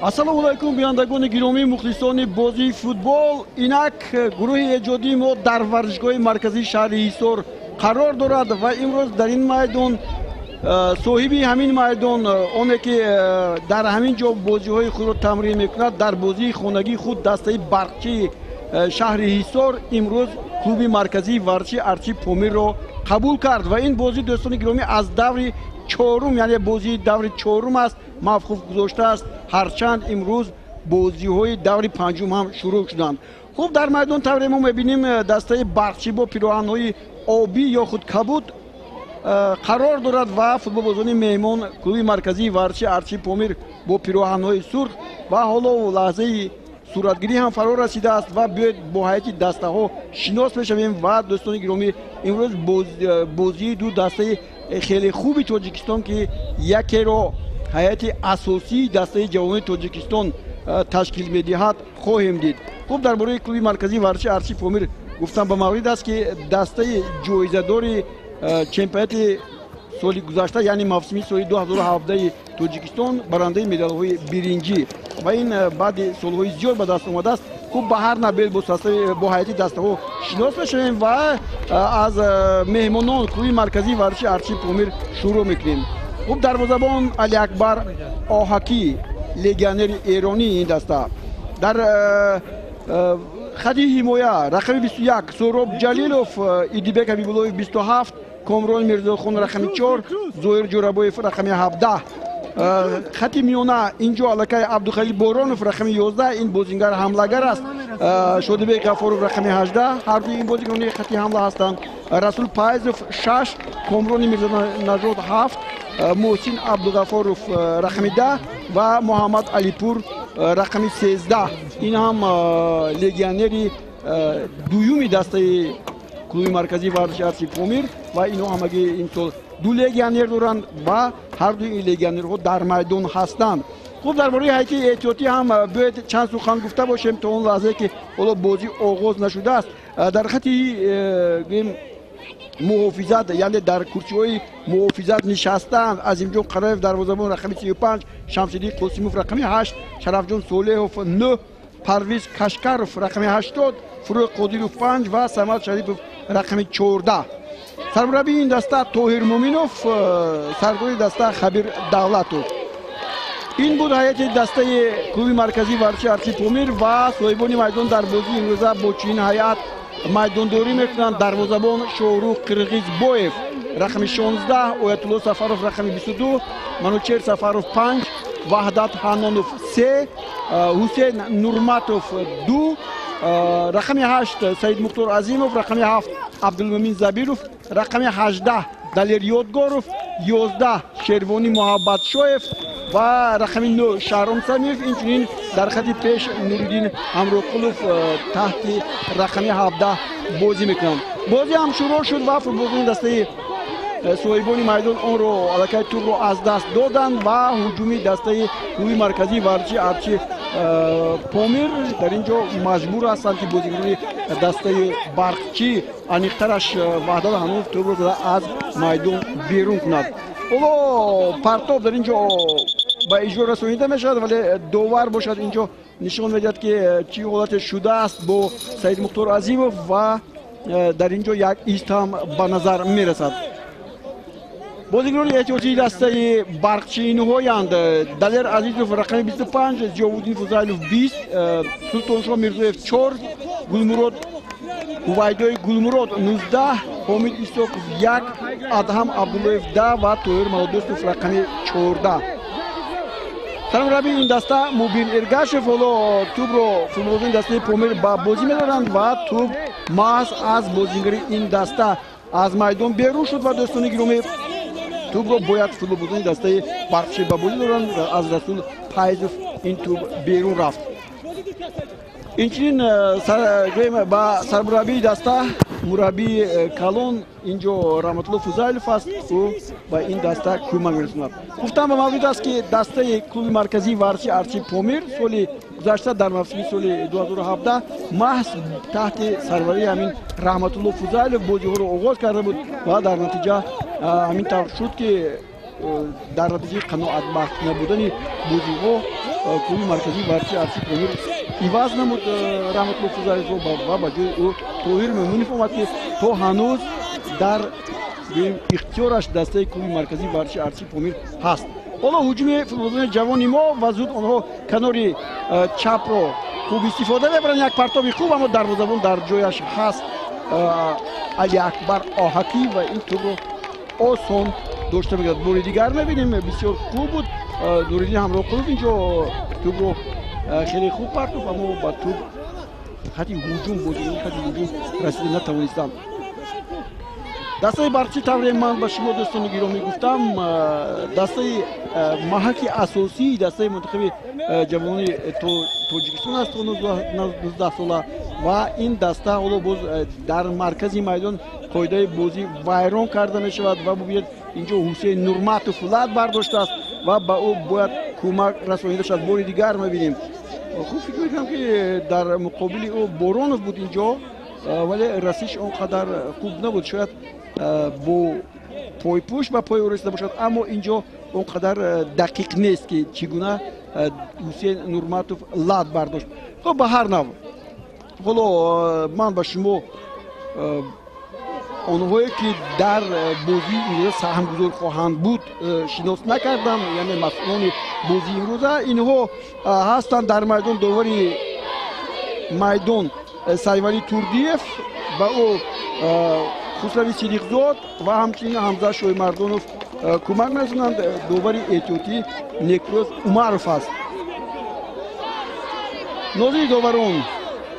Ассалому алайкум, бинандагони гиромӣ, мухлисони бозии футбол. Инак гурӯҳи эҷодии мо дар варзишгоҳи марказии шаҳри Ҳисор қарор дорад ва имрӯз дар ин майдон соҳиби ҳамин майдон, оне ки дар ҳамин ҷо бозиҳои худро тамрин мекунад, дар бозии хонагии худ дастаи Барқчии шаҳри Ҳисор имрӯз клуби марказии варзиши Арчи Помирро қабул кард. Ва ин бозӣ, дӯстони гиромӣ, аз даври чорум, яъне бозии даври чорум аст, мавқуф гузоштааст, ҳарчанд имрӯз бозиҳои даври панҷум ҳам шурӯъ шуданд. Хуб, дар майдон тавре мо мебинем, дастаи Барқчӣ бо пироҳанҳои обӣ ё худ кабуд қарор дорад ва футболбозони меҳмон, клуби марказии варзиши Арчи Помир, бо пироҳанҳои сурх. Ва ҳоло лаҳзаи суратгирӣ ҳам фаро расидааст ва биёед бо ҳайати дастаҳо шинос мешавем. Ва дӯстони гиромӣ, имрӯз бозии ду дастаи хеле хуби Тоҷикистон, ки якеро ҳайати асосии дастаи ҷавонони Тоҷикистон ташкил медиҳад, хоҳем дид. Хуб, дар бораи клуби марказии варзиши Арчи Помир гуфтам ба маврид аст, ки дастаи ҷоизадори чемпионати соли гузашта, яъне мавсими соли 2017 Тоҷикистон, барандаи медалҳои биринҷӣ ва ин баъди солҳои зиёд ба даст омадааст. Хуб, ба ҳар набел бо ҳайати дастаҳо шинос мешавем ва аз меҳмонон, клуби марказии варзиши Арчи Помир, шурӯъ мекунем. Хуб, дарвозабон Алиакбар Оҳакӣ, легионери эронии ин даста. Дар хати ҳимоя рақами 21 Суҳроб Ҷалилов, Идибек Ҳабибуллоев 27, Комрон Мирзохон рақами 4, Зоир Ҷӯрабоев рақами 17. Хати миёна инҷо аллакай Абдухалил Боронов рақами 11, ин бозингар ҳамлагар аст, Шодибек Ғафоров рақами 18, ҳардуи ин бозигарони хати ҳамла ҳастанд, Расул Пайзов 6, Комрони Мирзонажод 7, Муҳсин Абдуғафоров рақами 10 ва Муҳаммад Алипур рақами 13. Ин ҳам легионери дуюми дастаи клуби марказии варзиши Арчи Помир. Ва инҳо ҳамагӣ имсол ду легионер доранд ва ҳардуи ин легионерҳо дар майдон ҳастанд. Хуб, дар бораи ҳайати эҳтиётӣ ҳам биёед чанд сухан гуфта бошем то он лаҳзае ки ҳоло бозӣ оғоз нашудааст. Дар хати гӯем муҳофизат, яъне дар курсиҳои муҳофизат нишастаанд: Азимҷон Қараев, дарвозабон, рақами 35, Шамсиддин Қосимов рақами 8, Шарафҷон Солеҳов 9, Парвиз Кашкаров рақами 80, Фурӯғ Қодиров 5 ва Самад Шарипов рақами 14. Сармураббии ин даста Тоҳир Муминов, сардори даста Хабир Давлатов. Ин буд ҳайати дастаи клуби марказии варзиши Арчи Помир. Ва соҳибони майдон дар бозии имрӯза бо чунин ҳайат майдондорӣ мекунанд: дарвозабон Шоҳрух Қирғизбоев рақами 16, Оятулло Сафаров рақами 22, Манучер Сафаров 5, Ваҳдат Ҳаннонов 3, Ҳусейн Нурматов 2, рақами 8 Саидмухтор Азимов, рақами 7 Абдулмумин Забиров, рақами 18 Далер Ёдгоров, 11 Шервонӣ Муҳаббатшоев ва рақами 9 Шаҳром Самиев. Инчунин дар хати пеш Нуриддин Ҳамроқулов таҳти рақами 17 бозӣ мекунанд. Бозӣ ҳам шурӯъ шуд ва футболбозони дастаи соҳибони майдон онро аллакай тӯбро аз даст доданд ва ҳуҷуми дастаи клуби марказии варзиши Арчи Помир. Дар ин ҷо маҷбур ҳастанд, ки бозигарони дастаи Барқчӣ, аниқтараш Ваҳдат Ҳанонов, тӯбро зада аз майдон берун кунад. Ҳоло партоб дар ин ҷо ба иҷро расонида мешавад, вале довар бошад ин ҷо нишон медиҳад, ки чӣ ҳолате шудааст бо Саидмухтор Азимов ва дар ин ҷо як ист ҳам ба назар мерасад. Бозигарони эҳтиётии дастаи Барқчӣ инҳоянд: Далер Азизов рақами 25, Зиёвуддин Фузайлов 20, Султоншо Мирзоев 4, Гулмурод Ҳувайдои Гулмурод 19, Ҳомид Исоқов 1, Адҳам Абдуллоев 10 ва Тоҳир Малодӯстов рақами 14. Сармураббии ин даста Мубин Эргашев. Ҳоло тӯбро футболбозони дастаи Помир ба бозӣ медоранд ва тӯб маҳз аз бозигари ин даста аз майдон берун шуд. Ва, дӯстони гиромӣ, тӯбро бояд футболбозони дастаи Барқчӣ ба бозӣ доранд. Аз Расул Пайзов ин тӯб берун рафт. Инчунин гӯем, ба сармураббии даста, мураббии калон инҷо Раҳматулло Фузайлов аст, ӯ ба ин даста кӯмак мерасонад. Гуфтам ба маврид аст, ки дастаи клуби марказии варзиши Арчи Помир соли гузашта, дар мавсими соли 2017, маҳз таҳти сарварии ҳамин Раҳматулло Фузайлов бозиҳоро оғоз карда буд ва дар натиҷа ҳамин тавр шуд, ки Дар натиҷаи қаноатбахш набудани бозиҳо клуби марказии варзиши артиши Помир иваз намуд Раҳматулло Фузаевро ва ба ҷои ӯ Тоҳир Мӯминов омад, ки то ҳанӯз дар ихтиёраш дастаи клуби марказии варзиши артиши Помир ҳаст. Ҳоло ҳуҷуми футболбозони ҷавони мо ва зуд онҳо канори чапро хуб истифода мебаранд. Як партоби хуб, аммо дарвозабон дар ҷояш ҳаст Алиакбар Оҳакӣ ва ин тӯбро осон дошта мегирад. Бори дигар мебинем, бисёр хуб буд Нуриддин Ҳамроқулов, инҷо тӯбро хеле хуб партофт, аммо ба тӯб хати ҳуҷум, бозикунони хати ҳуҷум расида натавонистанд. Дастаи Барқчӣ, тавре ман ба шумо, дӯстони гиромӣ, гуфтам, дастаи маҳаки асосии дастаи мунтахаби ҷавонони Тоҷикистон аст то 19 сола ва ин даста ҳоло боз дар маркази майдон қоидаи бозӣ вайрон карда мешавад ва бубинед, инҷо Ҳусейн Нурматов лат бардоштааст ва ба ӯ бояд кӯмак расонида шавад. Бори дигар мебинем, хуб фикр мекунам, ки дар муқобили ӯ Боронов буд инҷо, вале расиш он қадар хуб набуд. Шояд бо пойпӯш ба пои ӯ расида бошад, аммо инҷо он қадар дақиқ нест, ки чӣ гуна Ҳусейн Нурматов лат бардошт. Хуб, ба ҳар нав, ҳоло ман ба шумо онҳое ки дар бозии имрӯза саҳмгузор хоҳанд буд, шинос накардам, яъне масъулони бозии имрӯза инҳо ҳастанд. Дар майдон довари майдон Сайвалӣ Турдиев, ба ӯ Хусрави Сидиқзод ва ҳамчунин Ҳамза Шоҳимардонов кӯмак мерасонанд. Довари эҳтиётӣ Некрӯз Умаров аст. Нозири доварон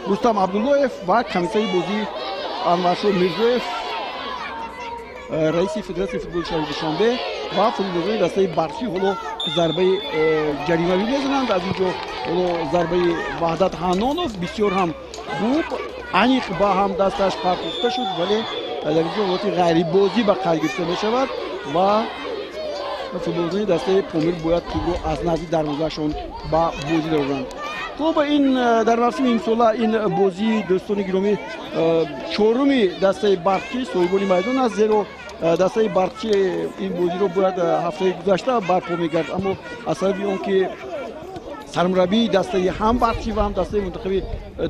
Рустам Абдуллоев ва комиссари бозӣ Анваршоҳ Мирзоев, раиси Федератсияи футболи шаҳри Душанбе. Ва футболбозони дастаи Барқчӣ ҳоло зарбаи ҷаримавӣ мезананд. Аз ин ҷо ҳоло зарбаи Ваҳдат Ҳаннонов бисёр ҳам хуб, аниқ ба ҳамдасташ партофта шуд, вале дар инҷо ҳолати ғайрибозӣ ба қайд гирифта мешавад ва футболбозони дастаи Помир бояд тӯбро аз назди дарвозаашон ба бозӣ дароранд. Хуб, ин дар мавсими имсола ин бозии, дӯстони гиромӣ, чоруми дастаи Барқчӣ соҳибони майдон аст, зеро дастаи Барқчӣ ин бозиро бояд ҳафтаи гузашта барпо мекард, аммо аз сабаби он ки сармураббии дастаи ҳам Барқчӣ ва ҳам дастаи мунтахаби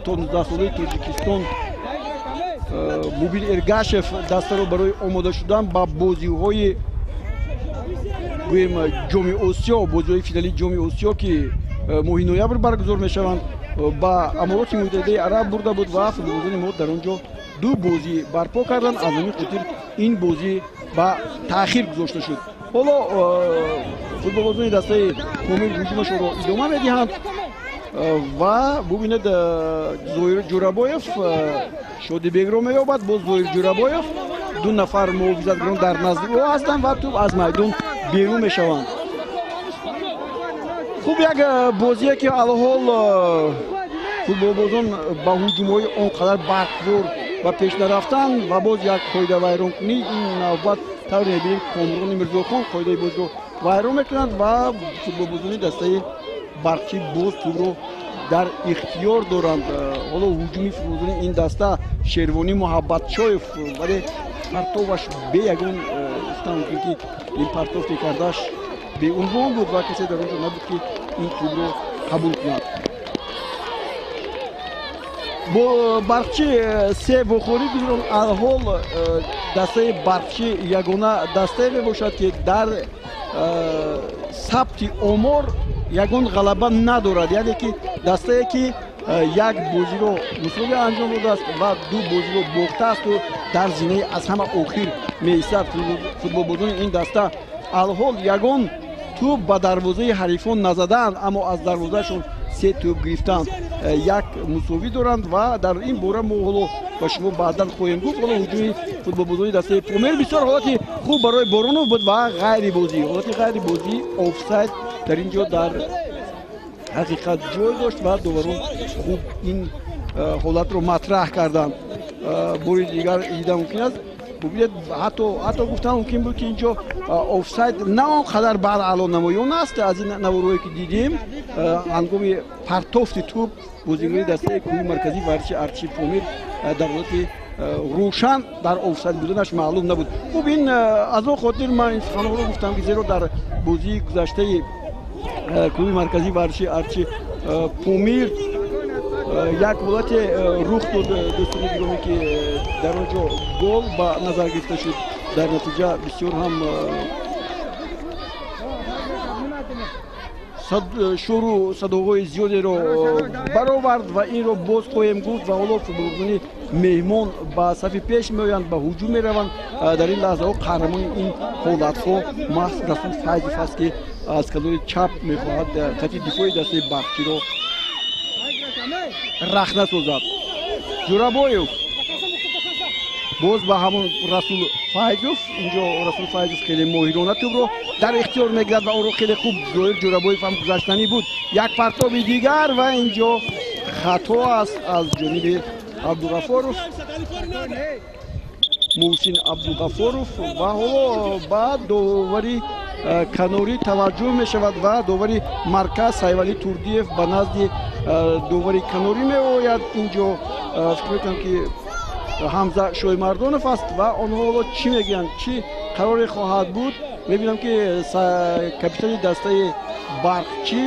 то 19 солаи Тоҷикистон Мубин Эргашев дастаро барои омода шудан ба бозиҳои, гӯем, Ҷоми Осиё, бозиҳои финалии Ҷоми Осиё, ки моҳи ноябр баргузор мешаванд, ба Амороти Муттаҳидаи Араб бурда буд ва футболбозони мо дар он ҷо ду бозӣ барпо карданд, аз ҳамин хотир ин бозӣ ба таъхир гузошта шуд. Ҳоло футболбозони дастаи Помир ҳуҷумашонро идома медиҳанд ва бубинед, Зоир Ҷурабоев Шодибегро меёбад, боз Зоир Ҷурабоев, ду нафар муҳофизатгарон дар назди ӯ ҳастанд ва тӯб аз майдон берун мешаванд. Хуб, як бозие ки алҳол футболбозон ба ҳуҷумҳои он қадар барқвор ба пеш нарафтанд ва боз як қоидавайронкунӣ. Ин навбат, тавре мебинем, Комрони Мирзохон қоидаи бозиро вайрон мекунад ва футболбозони дастаи Барқчӣ боз тӯбро дар ихтиёр доранд. Ҳоло ҳуҷуми футболбозони ин даста, Шервонӣ Муҳаббатшоев, вале партоваш бе ягон, гуфтан мумкин ки ин партофте кардааш беунвон буд ва касе дар он ҷо набуд, ки ин тӯбро қабул кунад. Бо Барқчӣ се вохӯрӣ гузаронд. Алҳол дастаи Барқчӣ ягона дастае мебошад, ки дар сабти омор ягон ғалаба надорад, яъне ки дастае ки як бозиро мусовия анҷом додааст ва ду бозиро бохтаасту дар зинаи аз ҳама охир меистад. Футболбозони ин даста алҳол ягон тӯб ба дарвозаи ҳарифон назадаанд, аммо аз дарвозаашон се тӯб гирифтаанд, як мусовӣ доранд ва дар ин бора мо ҳоло ба шумо баъдан хоҳем гуфт. Ҳоло ҳуҷуми футболбозони дастаи Помир, бисёр ҳолати хуб барои Боронов буд ва ғайрибозӣ, ҳолати ғайрибозӣ, офсайд дар ин ҷо дар ҳақиқат ҷой дошт ва доварон хуб ин ҳолатро матраҳ карданд. Бори дигар дида мумкин аст, бубинед, ҳатто гуфтан мумкин буд, ки инҷо офсайд на он қадар баръало намоён аст. Аз ин наворҳое ки дидем, ҳангоми партофти тӯб бозигари дастаи клуби марказии варзиши артиши Помир дар ҳолати рӯшан дар офсайд буданаш маълум набуд. Хуб, ин аз он хотир ман ин суханҳоро гуфтам, ки зеро дар бозии гузаштаи клуби марказии варзиши Арчи Помир як ҳолате рух дод, дӯстони гиромӣ, ки дар он ҷо гол ба назар гирифта шуд. Дар натиҷа бисёр ҳам шӯру садоҳои зиёдеро баровард ва инро боз хоҳем гуфт. Ва ҳоло футболбозони меҳмон ба сафи пеш меоянд, ба ҳуҷум мераванд. Дар ин лаҳзаҳо қаҳрамони ин ҳолатҳо маҳз Расул Файзов аст, ки аз канори чап мехоҳад хати дифои дастаи Барқчиро рахна созад. Ҷурабоев боз ба ҳамон Расул Файзов. Инҷо Расул Файзов хеле моҳирона тӯбро дар ихтиёр мегирад ва онро хеле хуб Зоир Ҷурабоев ҳам гузаштанӣ буд. Як партоби дигар ва инҷо хато аст аз ҷониби Абдуғафоров, Муҳсин Абдуғафоров. Ва ҳоло ба довари канорӣ таваҷҷӯҳ мешавад ва довари марказ Сайвалӣ Турдиев ба назди довари канорӣ меояд. Инҷо фикр мекунам, ки Ҳамза Шоимардонов аст ва онҳо ҳоло чӣ мегӯянд, чӣ қароре хоҳад буд. Мебинам, ки капитани дастаи Барқчӣ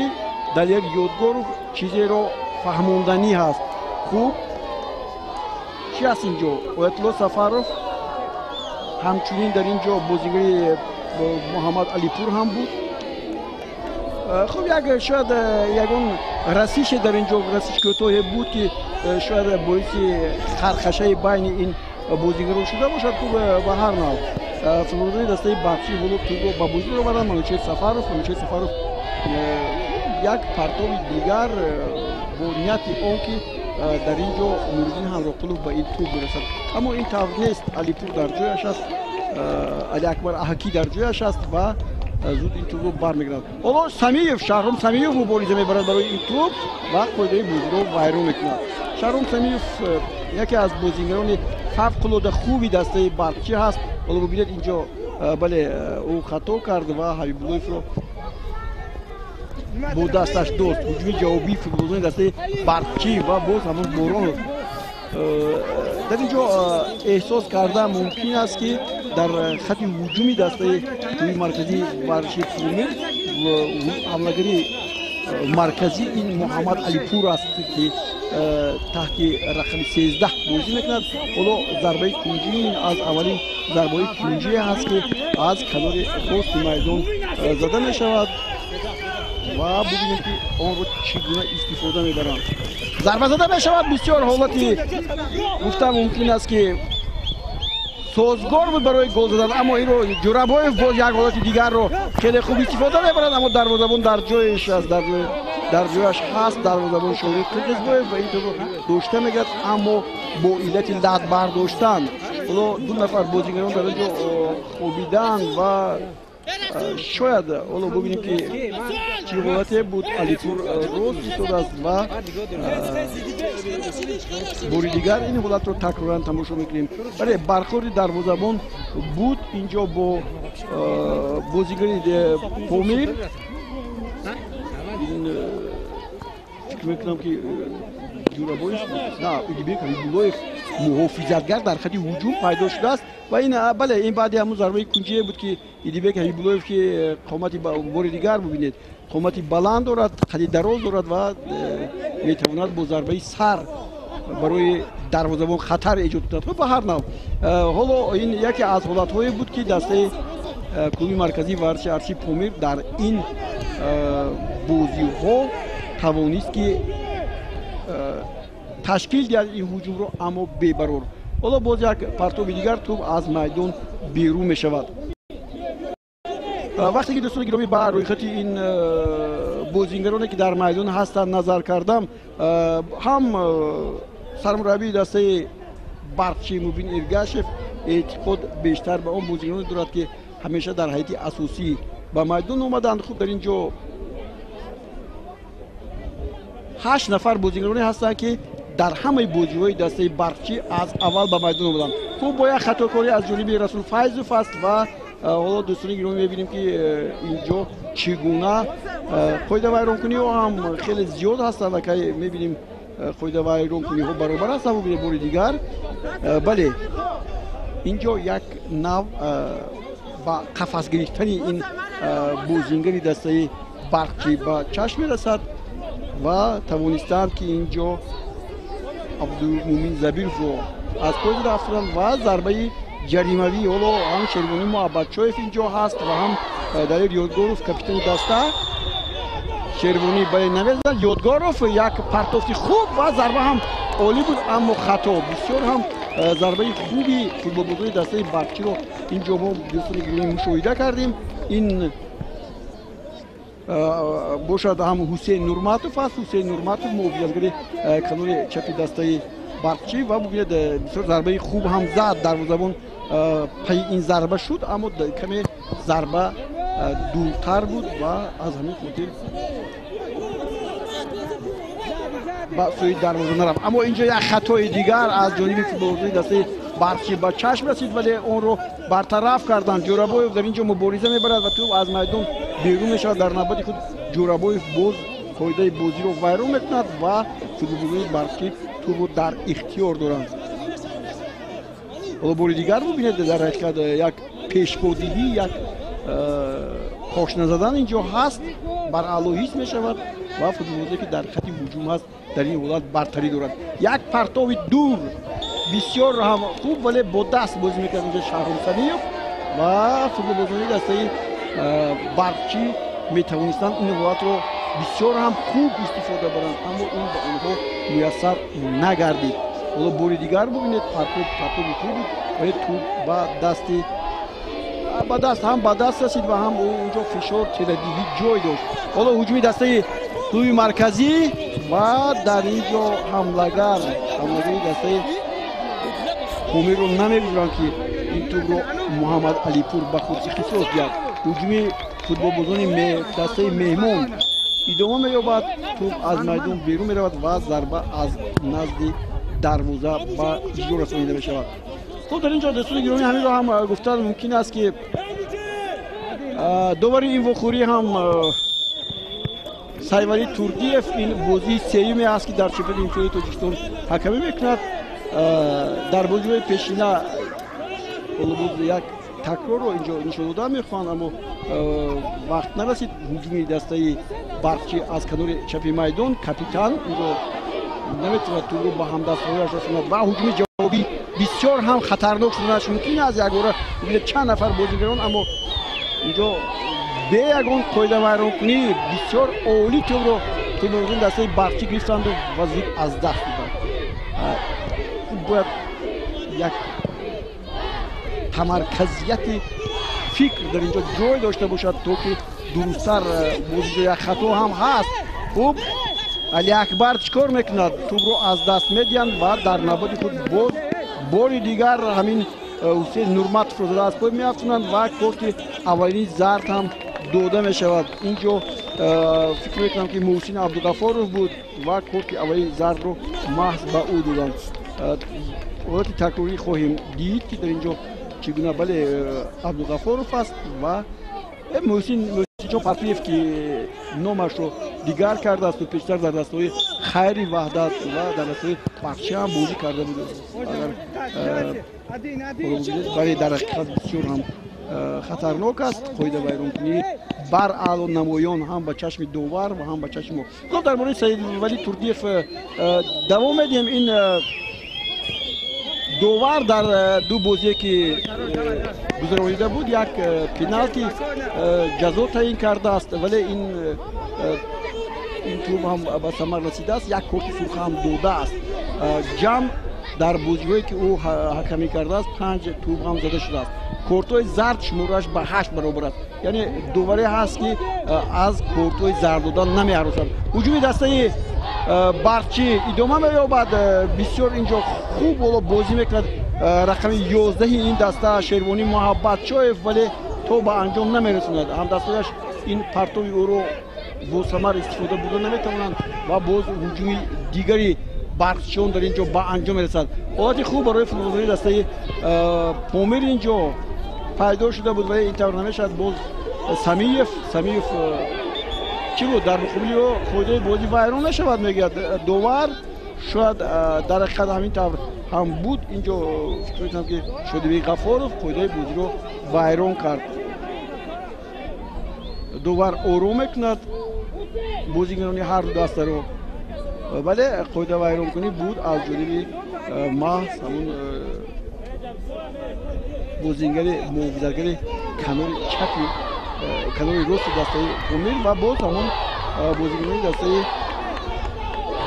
Далер Ёдгоров чизеро фаҳмонданӣ ҳаст. Хуб, чӣ аст инҷо? Оятулло Сафаров, ҳамчунин дар ин ҷо бозигари Муҳаммад Алипур ҳам буд. Хуб, як шояд ягон расише дар ин ҷо, расиш кӯтоҳе буд, ки шояд боиси хархашаи байни ин бозигарон шуда бошад. Хуб, ба ҳар нав футболбозони дастаи Барқчӣ ҳоло тӯбро ба бозӣ роварданд. Манучеҳр Сафаров, Манучеҳр Сафаров як партоби дигар бо нияти он ки дар ин ҷо Нуриддин Ҳамроқулов ба ин тӯб бирасад, аммо ин тавр нест. Алипур дар ҷояш аст, Алиакбар Аҳакӣ дар ҷояш аст ва зуд ин тӯбро бармегирад. Ҳоло Самиев, Шаҳром Самиев мубориза мебарад барои ин тӯб ва қоидаи бозиро вайрон мекунад. Шаҳром Самиев яке аз бозигарони фавқулода хуби дастаи Барқчӣ ҳаст. Ҳоло бибинед, инҷо бале, ӯ хато кард ва Ҳабибуллоевро бо дасташ дост. Ҳуҷуми ҷавобии футболбозони дастаи Барқчӣ ва боз ҳамон Боронов. Дар ин ҷо эҳсос карда мумкин аст, ки дар хати ҳуҷуми дастаи клуби марказии варзиши Помир ҳамлагари марказӣ ин Муҳаммад Алипур аст, ки таҳти рақами 13 бозӣ мекунад. Ҳоло зарбаи кунҷӣ аз аввалин зарбаҳои кунҷие ҳаст, ки аз канори рости майдон зада мешавад ва бубинем, ки онро чӣ гуна истифода мебаранд. Зарба зада мешавад. Бисёр ҳолати гуфта мумкин аст, ки созгор буд барои гол задан, аммо инро Ҷурабоев боз як ҳолати дигарро хеле хуб истифода мебарад, аммо дарвозабон дар ҷояш аст, дар ҷояш ҳаст дарвозабон Шорик Қирғизбоев ва ин тӯбро дошта мегирад, аммо бо иллати лат бардоштан. Ҳоло ду нафар бозигарон дар ин ҷо хобиданд ва шояд ҳоло бубинем, ки чӣ ҳолате буд. Алипур рост истодааст ва бори дигар ин ҳолатро такроран тамошо мекунем. Бале, бархӯрди дарвозабон буд инҷо бо бозигари Помир. Фикр мекунам, ки Ҷурабоев, на, Идибек Ҳабибуллоев муҳофизатгар дар хати ҳуҷум пайдо шудааст ва ин бале, ин баъди ҳамун зарбаи кунҷие буд, ки Идибек Ҳабибуллоев, ки қомати, бори дигар бубинед, қомати баланд дорад, қади дароз дорад ва метавонад бо зарбаи сар барои дарвозабон хатар эҷод кунад. Хуб, ба ҳар нав ҳоло ин яке аз ҳолатҳое буд, ки дастаи клуби марказии варзиши Арчи Помир дар ин бозиҳо тавонист, ки ташкил диҳад ин ҳуҷумро, аммо бебарор. Ҳоло боз як партоби дигар, тӯб аз майдон берун мешавад. Вақте ки, дӯстони гиромӣ, ба рӯйхати ин бозингароне, ки дар майдон ҳастанд, назар кардам, ҳам сармураббии дастаи Барқчӣ Мубин Иргашев эътиқод бештар ба он бозингароне дорад, ки ҳамеша дар ҳайати асосӣ ба майдон омаданд. Хуб, дар ин ҷо 8 нафар бозингароне ҳастанд, ки дар ҳамаи бозиҳои дастаи Барқчӣ аз аввал ба майдон омаданд. Хуб, бо як хатокорӣ аз ҷониби Расул Файзов аст ва ҳоло, дӯстони гиромӣ, мебинем, ки инҷо чӣ гуна қоидавайронкуниҳо ҳам хеле зиёд ҳастанд. Акай мебинем, қоидавайронкуниҳо баробар ҳастанд. Бубинед, бори дигар Бале, инҷо як нав ба қафас гирифтани ин бозингари дастаи Барқчӣ ба чашм мерасад ва тавонистанд, ки инҷо Абдумумин Забировро аз пой зада афтоданд ва зарбаи ҷаримавӣ. Ҳоло ҳам Шервонӣ Муҳаббатшоев инҷо ҳаст ва ҳам Далер Ёдгоров, капитани даста. Шервонӣ, бале, намезанад. Ёдгоров як партофти хуб ва зарба ҳам олӣ буд, аммо хато. Бисёр ҳам зарбаи хуби футболбозони дастаи Барқчиро инҷо мо, дӯстони гиромӣ, мушоҳида кардем. Ин бошад ҳам Ҳусейн Нурматов аст. Ҳусейн Нурматов, муҳофизатгари канори чапи дастаи Барқчӣ, ва бубинед, бисёр зарбаи хуб ҳам зад. Дарвозабон пайи ин зарба шуд, аммо каме зарба дуртар буд ва аз ҳамин хотир ба сӯи дарвоза нарафт. Аммо инҷо як хатои дигар аз ҷониби футболбозони дастаи Барқчӣ ба чашм расид, вале онро бартараф карданд. Ҷӯрабоев дар инҷо мубориза мебарад ва тӯб аз майдон берун мешавад. Дар навбати худ Ҷӯрабоев боз қоидаи бозиро вайрон мекунад ва футболбозони Барқчӣ тӯбро дар ихтиёр доранд. Ҳоло бори дигар бубинед, дар ҳақиқат як пешбодиҳӣ, як пошна задан инҷо ҳаст, бараъло ҳис мешавад ва футболбозе, ки дар хати ҳуҷум аст, дар ин ҳолат бартарӣ дорад. Як партови дур бисёр ҳам хуб, вале бо даст бозӣ мекард инҷо Шаҳром Самиев ва футболбозони дастаи Барқчӣ метавонистанд ин ҳолатро бисёр ҳам хуб истифода баранд, аммо ин ба онҳо муяссар нагардид. Ҳоло бори дигар бубинед, партоб партоби хуб буд, вале тӯб ба даст ҳам ба даст расид ва ҳам унҷо фишор, теладиҳӣ ҷой дошт. Ҳоло ҳуҷуми дастаи клуби марказӣ ва дар ин ҷо ҳамлагари дастаи Помирро намегузоранд, ки ин тӯбро Муҳаммад Алипур ба худ ихтисос диҳад. Ҳуҷуми футболбозони дастаи меҳмон идома меёбад. Тӯб аз майдон берун меравад ва зарба аз назди дарвоза ба иҷро расонида мешавад. Хуб, дар ин ҷо, дӯстони гиромӣ, ҳаминро ҳам гуфтан мумкин аст, ки довари ин вохӯрӣ ҳам Сайвалӣ Турдиев ин бозии сеюме аст, ки дар чемпионати имтиёзи Тоҷикистон ҳакамӣ мекунад. Дар бозиҳои пешина, боз як такрорро инҷо нишон дода мехоҳанд, аммо вақт нарасид. Ҳуҷуми дастаи Барқчӣ аз канори чапи майдон, капитан инҷо наметавонад тӯбро ба ҳамдастҳояш расонад ва ҳуҷуми ҷавобӣ бисёр ҳам хатарнок шуданаш мумкин аст. Якбора бибинед, чанд нафар бозигарон, аммо инҷо бе ягон қоидавайронкунӣ бисёр олӣ тӯбро футболбозони дастаи Барқчӣ гирифтанду ва зуд аз даст доданд. Бояд як тамарказияти фикр дар инҷо ҷой дошта бошад, то ки дурусттар бозиҷо. Як хато ҳам ҳаст. Хуб, Алиакбар чӣ кор мекунад? Тӯбро аз даст медиҳанд ва дар навбати худ боз бори дигар ҳамин Ҳусейн Нурматовро зада аз пой меафтонанд ва корти аввалини зард ҳам дода мешавад. Инҷо фикр мекунам, ки Муҳсин Абдуғафоров буд ва корти аввалини зардро маҳз ба ӯ доданд. Ҳолати такрорӣ хоҳем дид, ки дар инҷо чӣ гуна. Бале, Абдуғафоров аст ва Муҳсин, Муҳсинҷон Фатиев, ки номашро дигар кардаасту пештар дар дастҳои Хайри Ваҳдат ва дар дастҳои Барқчӣ ҳам бозӣ карда буд. Агар бале, дар ҳақиқат бисёр ҳам хатарнок аст қоидавайронкунӣ, бараъло намоён ҳам ба чашми довар ва ҳам ба чашми мо. Хуб, дар бораи Саидвали Турдиев давом медиҳем. Ин довар дар ду бозие, ки гузаронида буд, як пеналти ҷазо таъин кардааст, вале ин тӯб ҳам ба самар расидааст, як корти сурх ҳам додааст. Ҷамъ дар бозиҳое, ки ӯ ҳакамӣ кардааст, панҷ тӯб ҳам зада шудааст. Кортҳои зард шуморааш ба ҳашт баробар аст, яъне доваре ҳаст, ки аз кортҳои зард додан намеҳаросад. Ҳуҷуми дастаи Барқчӣ идома меёбад. Бисёр инҷо хуб ҳоло бозӣ мекунад рақами 11-и ин даста Шервонӣ Муҳаббатшоев, вале то ба анҷом намерасонад. Ҳамдастҳояш ин партови ӯро босамар истифода бурда наметавонанд ва боз ҳуҷуми дигари барқчиён дар ин ҷо ба анҷом мерасад. Ҳолати хуб барои футболбозони дастаи Помир ин ҷо пайдо шуда буд, вале ин тавр намешавад. Боз Самиев. Самиев чӣ буд? Дар муқобили ӯ қоидаи бозӣ вайрон нашавад, мегӯяд довар. Шояд дар ҳақиқат ҳамин тавр ҳам буд. Инҷо фикр мекунам, ки Шодибек Ғафоров қоидаи бозиро вайрон кард. Довар ором мекунад бозигарони ҳар ду дастаро, вале қоида вайронкунӣ буд аз ҷониби маҳз ҳамун бозингари муҳофизатгари канори чапи, канори рости дастаи Помир ва боз ҳамон бозигарони дастаи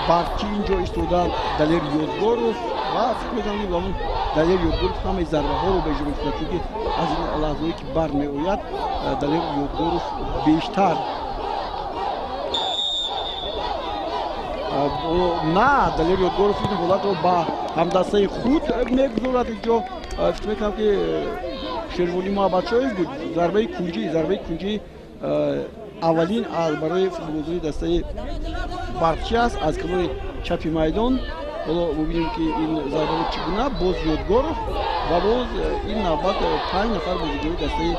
Барқчӣ инҷо истоданд, Далер Ёдгоров, ва фикр мекунам, ки ҳамон Далер Ёдгоров ҳамаи зарбаҳоро ба иҷро мекунад, чунки аз ин лаҳзаҳое ки бармеояд, Далер Ёдгоров бештар на, Далер Ёдгоров ин ҳолатро ба ҳамдастаи худ мегузорад. Инҷо фикр мекунам, ки Шервони Муҳаббатшоев буд. Зарбаи кунҷӣ аввалин барои футболбозони дастаи Барқчӣ аст аз канори чапи майдон. Ҳоло мебинем, ки ин зарбаро чӣ гуна боз Ёдгоров ва боз ин навбат панҷ нафар бозигари дастаи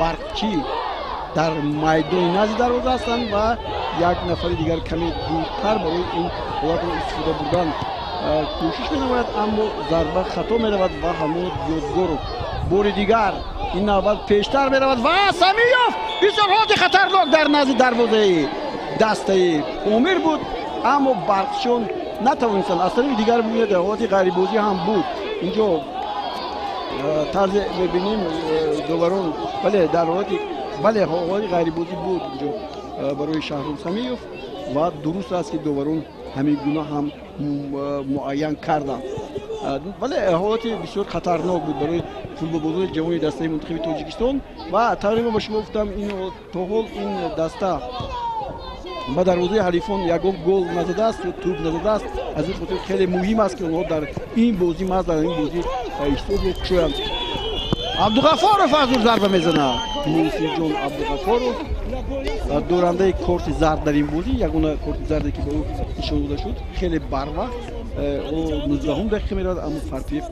Барқчӣ дар майдони назди дарвоза ҳастанд ва як нафари дигар каме дуртар барои ин ҳолатро истифода бурдан кӯшиш менамояд, аммо зарба хато меравад ва ҳамон Ёдгоров бори дигар ин навбат пештар меравад ва Самиёв, бисёр ҳолати хатарнок дар назди дарвозаи дастаи Помир буд, аммо барқчиён натавонистанд. Аз тарафи дигар бибинед, ҳолати ғайрибозӣ ҳам буд инҷо, тарзе мебинем доварон, бале, дар ҳолати, бале, ҳолати ғайрибозӣ буд инҷо барои Шаҳром Самиёв ва дуруст аст, ки доварон ҳамин гуна ҳам муайян карданд. Вале ҳолати бисёр хатарнок буд барои футболбозони ҷавони дастаи мунтахаби Тоҷикистон. Ва тавре ма ба шумо гуфтам, ин то ҳол ин даста ба дарвозаи ҳарифон ягон гол назадааст ё тӯб назадааст. Аз ин хотир хеле муҳим аст, ки онҳо дар ин бозӣ, маҳз дар ин бозӣ иштирок кушоянд. Абдуғафоров аз дур зарба мезанад. Муҳсинҷон Абдуғафоров, дорандаи корти зард дар ин бозӣ, ягона корти зарде, ки ба ӯ нишон дода шуд, хеле барвақт, ӯ 19-ум дақиқа меравад, аммо Фарпиев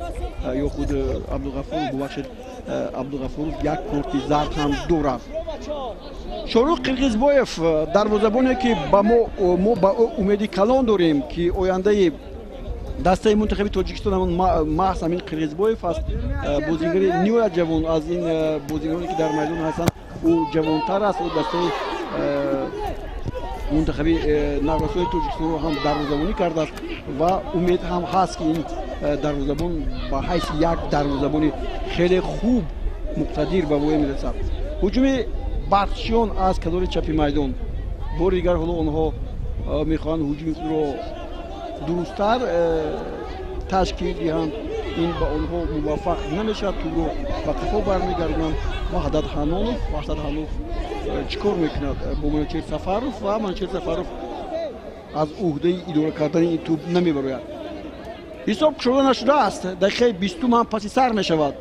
ё худ Абдуғафоров, бубахшед, Абдуғафоров як корти зард ҳам дорад. Шорух Қирғизбоев, дарвозабоне, ки ба мо ба ӯ умеди калон дорем, ки ояндаи дастаи мунтахаби Тоҷикистон ҳамон маҳз ҳамин Қирғизбоев аст. Бозигари ниҳоят ҷавон, аз ин бозигароне, ки дар майдон ҳастанд, ӯ ҷавонтар аст. Ӯ дастаи мунтахаби наврасои Тоҷикистонро ҳам дарвозабонӣ кардааст ва умед ҳам ҳаст, ки ин дарвозабон ба ҳайси як дарвозабони хеле хуб муқтадир ба воя мерасад. Ҳуҷуми барқчиён аз канори чапи майдон бори дигар. Ҳоло онҳо мехоҳанд ҳуҷуми худро дурусттар ташкил диҳанд. Ин ба онҳо муваффақ намешавад, тӯбро ба қафо бармегардонанд. Ваҳдат Ҳанонов, Ваҳдат Ҳанонов чӣ кор мекунад бо Манучер Сафаров? Ва Манучер Сафаров аз уҳдаи идора кардани ин тӯб намебарояд. Ҳисоб кушода нашудааст, дақиқаи 20-ум ҳам паси сар мешавад,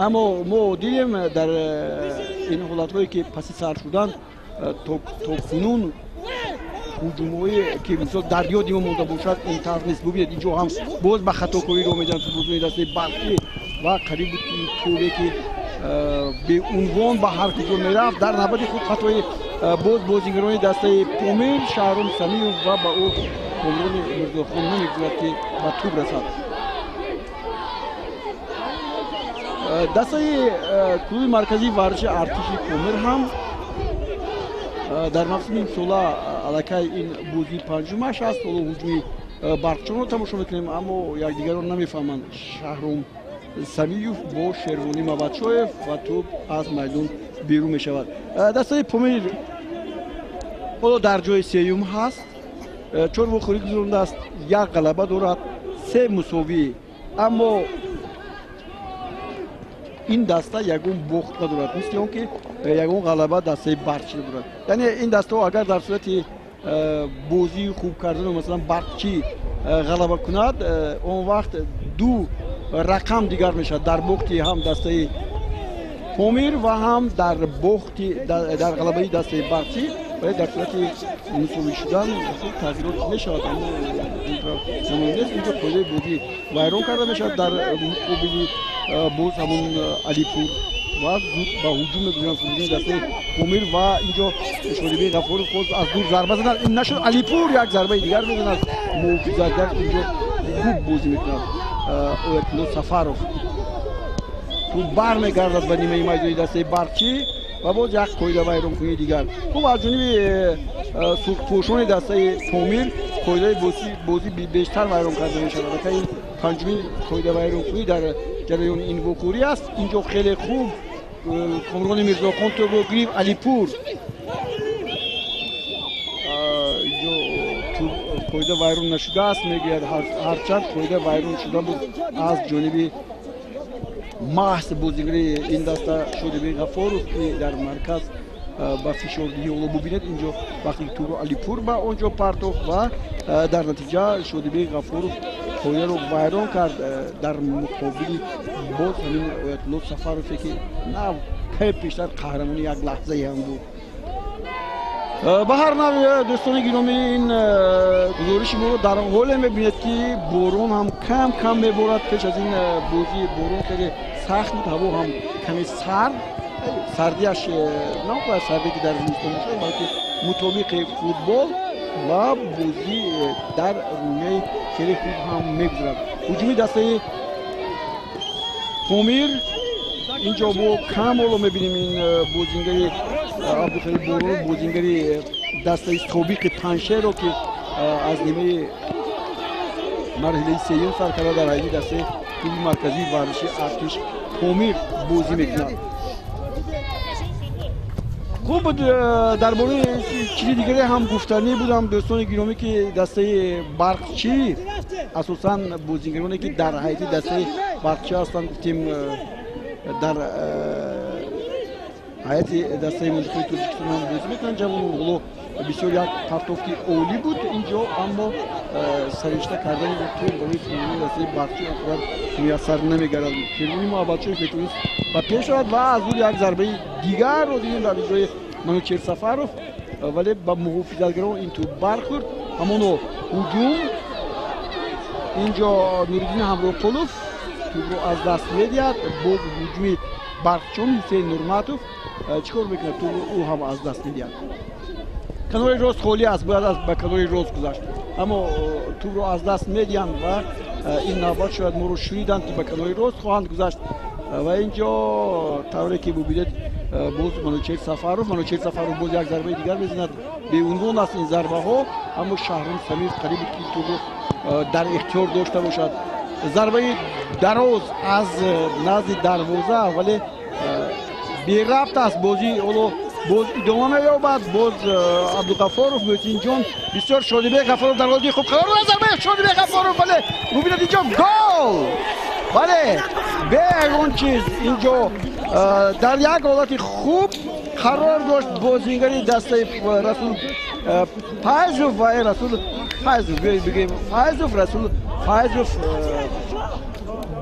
аммо мо дидем, дар ин ҳолатҳое, ки паси сар шуданд, то кунун ҳуҷумҳое, ки мисол дар ёди мо монда бошад, ин тавр нест. Бубинед, инҷо ҳам боз ба хатокорӣ роҳ медиҳанд футболбозони дастаи Барқӣ ва қариб буд, ки ин тӯбе, ки беунвон ба ҳар куҷо мерафт, дар навбати худ хатои боз бозигарони дастаи Помир, Шаҳром Самиев, ва ба ӯ Комрони Мирзохон намегузорад, ки ба тӯб расад. Дастаи клуби марказии варзиши артиши Помир ҳам дар мавсими имсола аллакай ин бозии панҷумаш аст. Ҳоло ҳуҷуми барқчонро тамошо мекунем, аммо якдигарро намефаҳманд Шаҳром Самиев бо Шервонӣ Маватшоев ва тӯб аз майдон берун мешавад. Дастаи Помир ҳоло дар ҷои сеюм ҳаст, чор вохӯрӣ гузарондааст, як ғалаба дорад, се мусовӣ, аммо ин даста ягон бохт надорад, мисли он ки ягон ғалаба дастаи Барқчӣ надорад. Яъне ин дастаҳо агар дар сурати бозии хуб кардану, масалан, Барқчӣ ғалаба кунад, он вақт ду рақам дигар мешавад дар бохти ҳам дастаи Помир ва ҳам дар бохти, дар ғалабаи дастаи Барқчӣ. Вале дар сурати мусовӣ шудан тағйирот мешавад, аммо нест. Инҷо қоидаи бозӣ вайрон карда мешавад дар муқобили боз ҳамон Алипур. ва зуд ба ҳуҷум мегузаранд футболбозони дастаи Помир ва инҷо Шодибек Ғафуров хост аз дур зарба занад, ин нашуд. Алипур як зарбаи дигар мезанад, муҳофизатгар инҷо хуб бозӣ мекунад. Оятулло Сафаров туп бармегардад ба нимаи майдони дастаи Барқчӣ ва боз як қоида вайронкунии дигар. Хуб, аз ҷониби сурхпӯшони дастаи Помир қоидаи бозӣ бештар вайрон карда мешавад. Албатта ин панҷумин қоида вайронкунӣ дар ҷараёни ин вохӯрӣ аст. Инҷо хеле хуб Комрони Мирзохон тӯбро гирифт. Алипур инҷо қоида вайрон нашудааст мегӯяд, ҳарчанд қоида вайрон шуда буд аз ҷониби маҳз бозигари ин даста Шодибек Ғафуров, ки дар марказ ба фишордиҳӣ ҳоло бубинед инҷо вақте ки тӯбро Алипур ба он ҷо партофт ва дар натиҷа Шодибек Ғафуров қоидаро вайрон кард дар муқобили боз ҳамин Оятулло Сафарове, ки нав кай пештар қаҳрамони як лаҳзае ҳам буд. Ба ҳар нав, дӯстони гиромӣ, ин гузориши моро дар ҳоле мебинед, ки борон ҳам кам кам меборад. Пеш аз ин бозӣ борон хеле сахт буд, ҳаво ҳам каме сард, сардиаш на он қадар сарде ки дар зимистон бошад, балки мутобиқи футбол ва бозӣ дар рӯҳияи хеле хуб ҳам мегузарад. Ҳуҷуми дастаи Помир инҷо бо кам ҳоло мебинем ин бозингари Абдухалил Боронов, бозингари дастаи собиқи Панҷшерро, ки аз нимаи марҳилаи сеюм сар карда дар ҳайати дастаи клуби марказии варзиши Артиш Помир бозӣ мекунад. Хуб, дар бораи чизи дигаре ҳам гуфтанӣ будам, дӯстони гиромӣ, ки дастаи Барқчӣ, асосан бозингароне ки дар ҳайати дастаи Барқчӣ ҳастанд, гуфтем дар ҳайати дастаи мунтахаби Тоҷикистон ҳам бозӣ мекунанд ҷавонон. Ҳоло бисёр як партофти олӣ буд инҷо, аммо саришта кардани тӯб барои футболбозони дастаи Барқчӣ он қадар муяссар намегардад. Фирмони Муҳаббатшоев метавонист ба пеш равад ва аз дур як зарбаи дигарро дидем дар иҷрои Манучер Сафаров, вале ба муҳофизатгарон ин тӯб бархӯрд. Ҳамоно ҳуҷум инҷо Нуриддин Ҳамроқулов тӯбро аз даст медиҳад. Боз ҳуҷуми Барқчон Ҳусейн Нурматов чӣ кор мекунад? Тӯбро ӯ ҳам аз даст медиҳад. Канори рост холӣ аст, бояд ба канори рост гузашт, аммо тӯбро аз даст медиҳанд ва ин навбат шояд моро шуниданд, ки ба канори рост хоҳанд гузашт. Ва инҷо тавре ки бубинед, боз Манучер Сафаров, Манучер Сафаров боз як зарбаи дигар мезанад. Беунвон аст ин зарбаҳо, аммо Шаҳром Самиев қариб буд, ки тӯбро дар ихтиёр дошта бошад. Зарбаи дароз аз назди дарвоза, вале берабт аст. Бозӣ ҳоло боз идома меёбад. Боз Абдуғафоров Муҳсинҷон, бисёр Шодибек Ғафуров дар ҳолати хуб қарор дорад. Зарбаи Шодибек Ғафуров, вале бубинед инҷо гол! Бале, бе ягон чиз инҷо дар як ҳолати хуб қарор дошт бозингари дастаи Расул Файзов ва Расул Файзов, бигӯем Файзов, Расул Файзов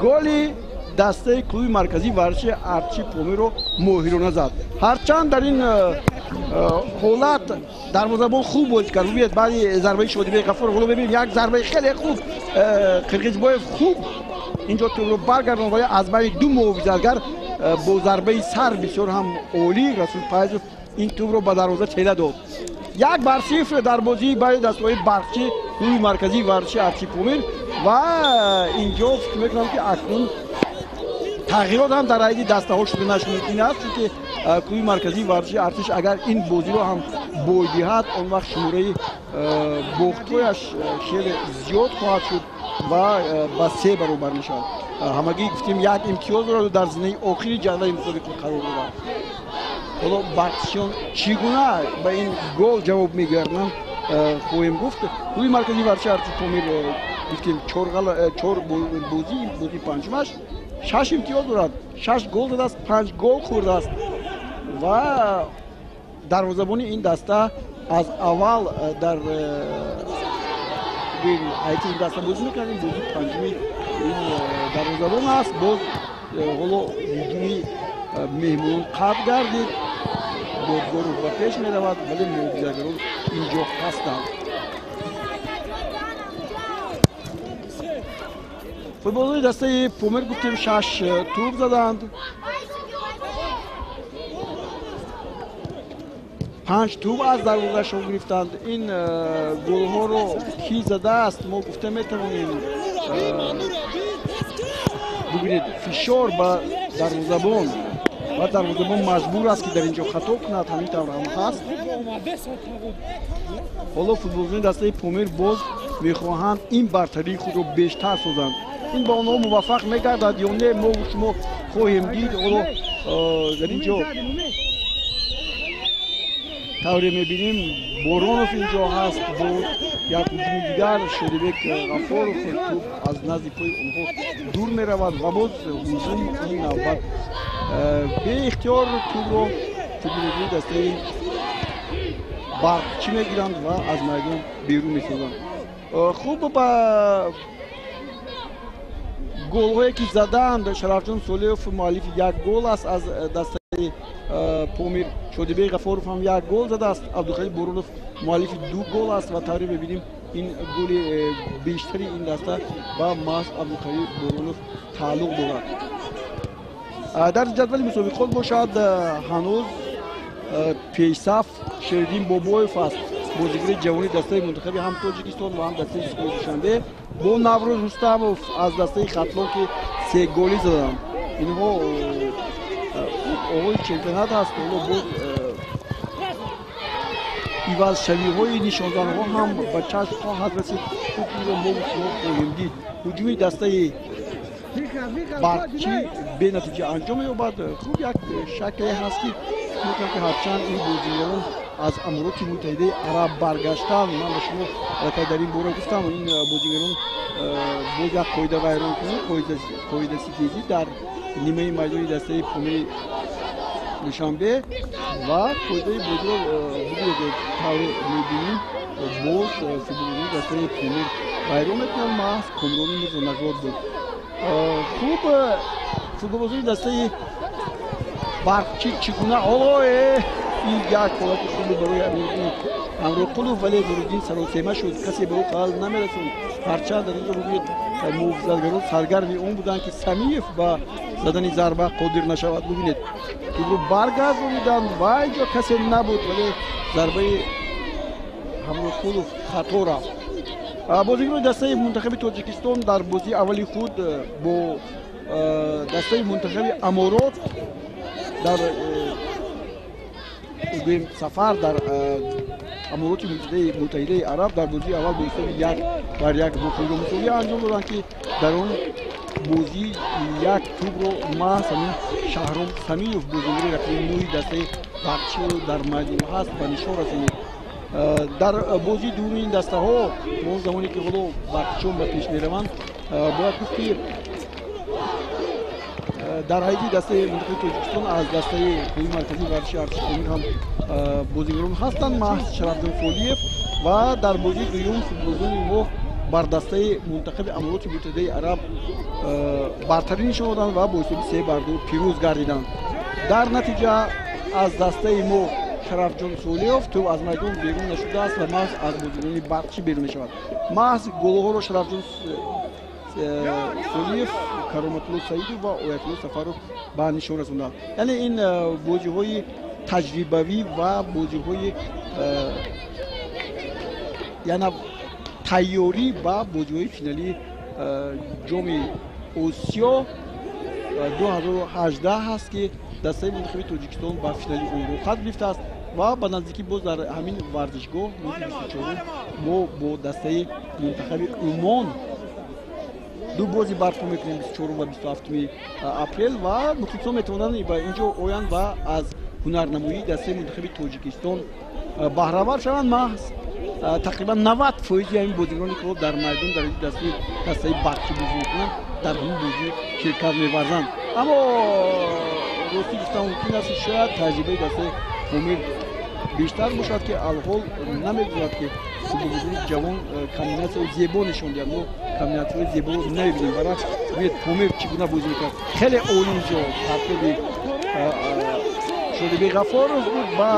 голи дастаи клуби марказии варзиши Артиши Помирро моҳирона зад. Ҳарчанд дар ин ҳолат дарвозабон хуб бозӣ кард. Бубинед, баъди зарбаи Шодибек Ғафуров ҳоло мебинем як зарбаи хеле хуб, Қирғизбоев хуб инҷо тӯбро баргардонд, вале аз байни ду муҳофизатгар бо зарбаи сар бисёр ҳам олӣ Расул Файзов ин тӯбро ба дарвоза тела дод. 1-0 дар бозии байни дастаҳои Барқчӣ, клуби марказии варзиши Артиши Помир. Ва инҷо фикр мекунам, ки акнун тағйирот ҳам дар ҳайати дастаҳо шуданаш мумкин аст, чунки клуби марказии варзиши Артиш агар ин бозиро ҳам бой диҳад, он вақт шумораи бохтҳояш хеле зиёд хоҳад шуд ва ба 3 баробар мешавад. Ҳамагӣ гуфтем як имтиёз дорад, дар зинаи охири ҷадвали мусобиқа қарор дорад. Ҳоло барқчиён чӣ гуна ба ин гол ҷавоб мегарданд, хоҳем гуфт. Клуби марказии варзиши Артиши Помир гуфтем чор бозӣ, бозии панҷумаш, 6 имтиёз дорад, 6 гол додааст, 5 гол хӯрдааст ва дарвозабони ин даста аз аввал дар ҳайати ин даста бозӣ мекунад. Ин бозии панҷуми ин дарвозабон аст. Боз ҳоло ҳуҷуми меҳмонон қатъ гардид. Додгоров ба пеш меравад, вале муҳофизатгарон инҷо ҳастанд. Футболони дастаи Помир гуфтем 6 тӯб заданд. 5 тӯб аз дарвозашон гирифтанд. Ин голҳоро кӣ задааст, мо гуфта метавонем. Бубинед, фишор ба дарвозабон ва дарвозабон маҷбур аст, ки дар ин ҷо хато кунад. Ҳамин тавр ҳам ҳаст. Ҳоло футболбозони дастаи Помир боз мехоҳанд ин бартарии худро бештар созанд. Ин ба онҳо муваффақ мегардад ё не, мо шумо хоҳем дид. Ҳоло дар ин ҷо тавре мебинем, Боронов инҷо ҳаст бо як ҳуҷуми дигар. Шодибек Ғафоров, тӯб аз назди пои онҳо дур меравад ва боз ҳуҷум. Ин навбат беихтиёр тӯбро футболбозони дастаи Барқчӣ мегиранд ва аз майдон берун месозанд. Хуб, ба голҳое ки заданд, Шарафҷон Солиев муаллифи як гол аст аз дастаи Помир, Шодибек Ғафоров ҳам як гол задааст, Абдухалил Боронов муаллифи 2 гол аст ва тавре мебинем, ин голи бештари ин даста ба маҳз Абдухалил Боронов тааллуқ дорад. Дар ҷадвали мусобиқот бошад, ҳанӯз пешсаф Шериддин Бобоев аст, бозигари ҷавони дастаи мунтахаби ҳам Тоҷикистон ва ҳам дастаи Сипоҳи Душанбе, бо Наврӯз Рустамов аз дастаи Хатлон, ки 3 голӣ заданд. Инҳо оғози чемпионат аст. Ҳоло боз ивазшавиҳои нишонзанҳо ҳам ба чашм хоҳад расид. Хуб, инро мо шумо хоҳем дид. Ҳуҷуми дастаи Барқчӣ бенатиҷа анҷом меёбад. Хуб, як шакле ҳаст, ки фикр мекунам, ки ҳарчанд ин бозигарон аз Амороти Муттаҳидаи Араб баргаштанд, ман ба шумо аллакай дар ин бора гуфтам, ин бозигарон боз як қоида вайрон кунанд, қоидаситезӣ дар нимаи майдони дастаи Помири Душанбе ва қоидаи бозиро бигӯед. Тавре мебинем, боз футболбозони дастаи Помир вайрон мекунанд. Маҳз Комрони Мирзонажод буд. Хуб, футболбозони дастаи Барқчӣ чӣ гуна ҳоло ин як ҳолати хубе барои Амирдин Ҳамроқулов, вале Нуриддин саросема шуд, касе ба ӯ халал намерасонд. Ҳарчанд дар инҷо бигӯед, муҳофизатгарон саргарми он буданд, ки Самиев ба задани зарба қодир нашавад. Бубинед, тӯбро баргардониданд ва инҷо касе набуд, вале зарбаи Ҳамроқулов хато рафт. Бозигарони дастаи мунтахаби Тоҷикистон дар бозии аввали худ бо дастаи мунтахаби Аморот дар гӯем сафар дар Амороти Муттаҳидаи Араб дар бозии аввал бо ҳисоби 1-1 бохӯриро мусовия анҷом доданд, ки дар он бозӣ як тӯбро маҳз ҳамин Шаҳром Самиев, бозигари рақами 9 дастаи Барқчӣ дар майдон ҳаст, ба нишон расонид. Дар бозии дуюми ин дастаҳо, он замоне ки ҳоло барқчиён ба пеш мераванд, бояд гуфт, ки дар ҳайати дастаи мунтахаби Тоҷикистон аз дастаи клуби марказии варзиши артиши Помир ҳам бозигарон ҳастанд, маҳз Шарафҷон Солиев. Ва дар бозии дуюм футболбозони мо бар дастаи мунтахаби Амороти Муттаҳидаи Араб бартарӣ нишон доданд ва бо ҳисоби 3-2 пирӯз гардиданд. Дар натиҷа аз дастаи мо Шарафҷон Солиев, тӯб аз майдон берун нашудааст ва маҳз аз бозигарони Барқчӣ берун мешавад. Маҳз голҳоро Шарафҷон Солиев, Кароматулло Саидов ва Оятулло Сафаров ба нишон расонданд. Яъне ин бозиҳои таҷрибавӣ ва бозиҳои яъне тайёрӣ ба бозиҳои финалии ҷоми Осиё 2018 ҳаст, ки дастаи мунтахаби Тоҷикистон ба финали он роҳхат гирифтааст ва ба наздикӣ боз дар ҳамин варзишгоҳ рӯзи 24 мо бо дастаи мунтахаби Умон ду бозӣ барпо мекунем, 24 ва 27 апрел, ва мухлисон метавонанд ба ин ҷо оянд ва аз ҳунарнамоии дастаи мунтахаби Тоҷикистон баҳравар шаванд. Маҳз тақрибан 90% ҳамин бозигарони ки дар майдон дар дастаи Барқчӣ бозӣ мекунанд, дар ҳамин бозӣ ширкат меварзанд. Аммо ростӣ гуфтан мумкин аст, шояд таҷрибаи дастаи Помир бештар бошад, ки алҳол намегузорад, ки футболбозони ҷавон комбинатсияҳои зебо нишон диҳанд. Мо комбинатсияҳои зебо намебинем. Баръакс, бибинед, Помир чӣ гуна бозӣ мекард. Хеле олӣ инҷо таркиби Шодибек Ғафоров буд ба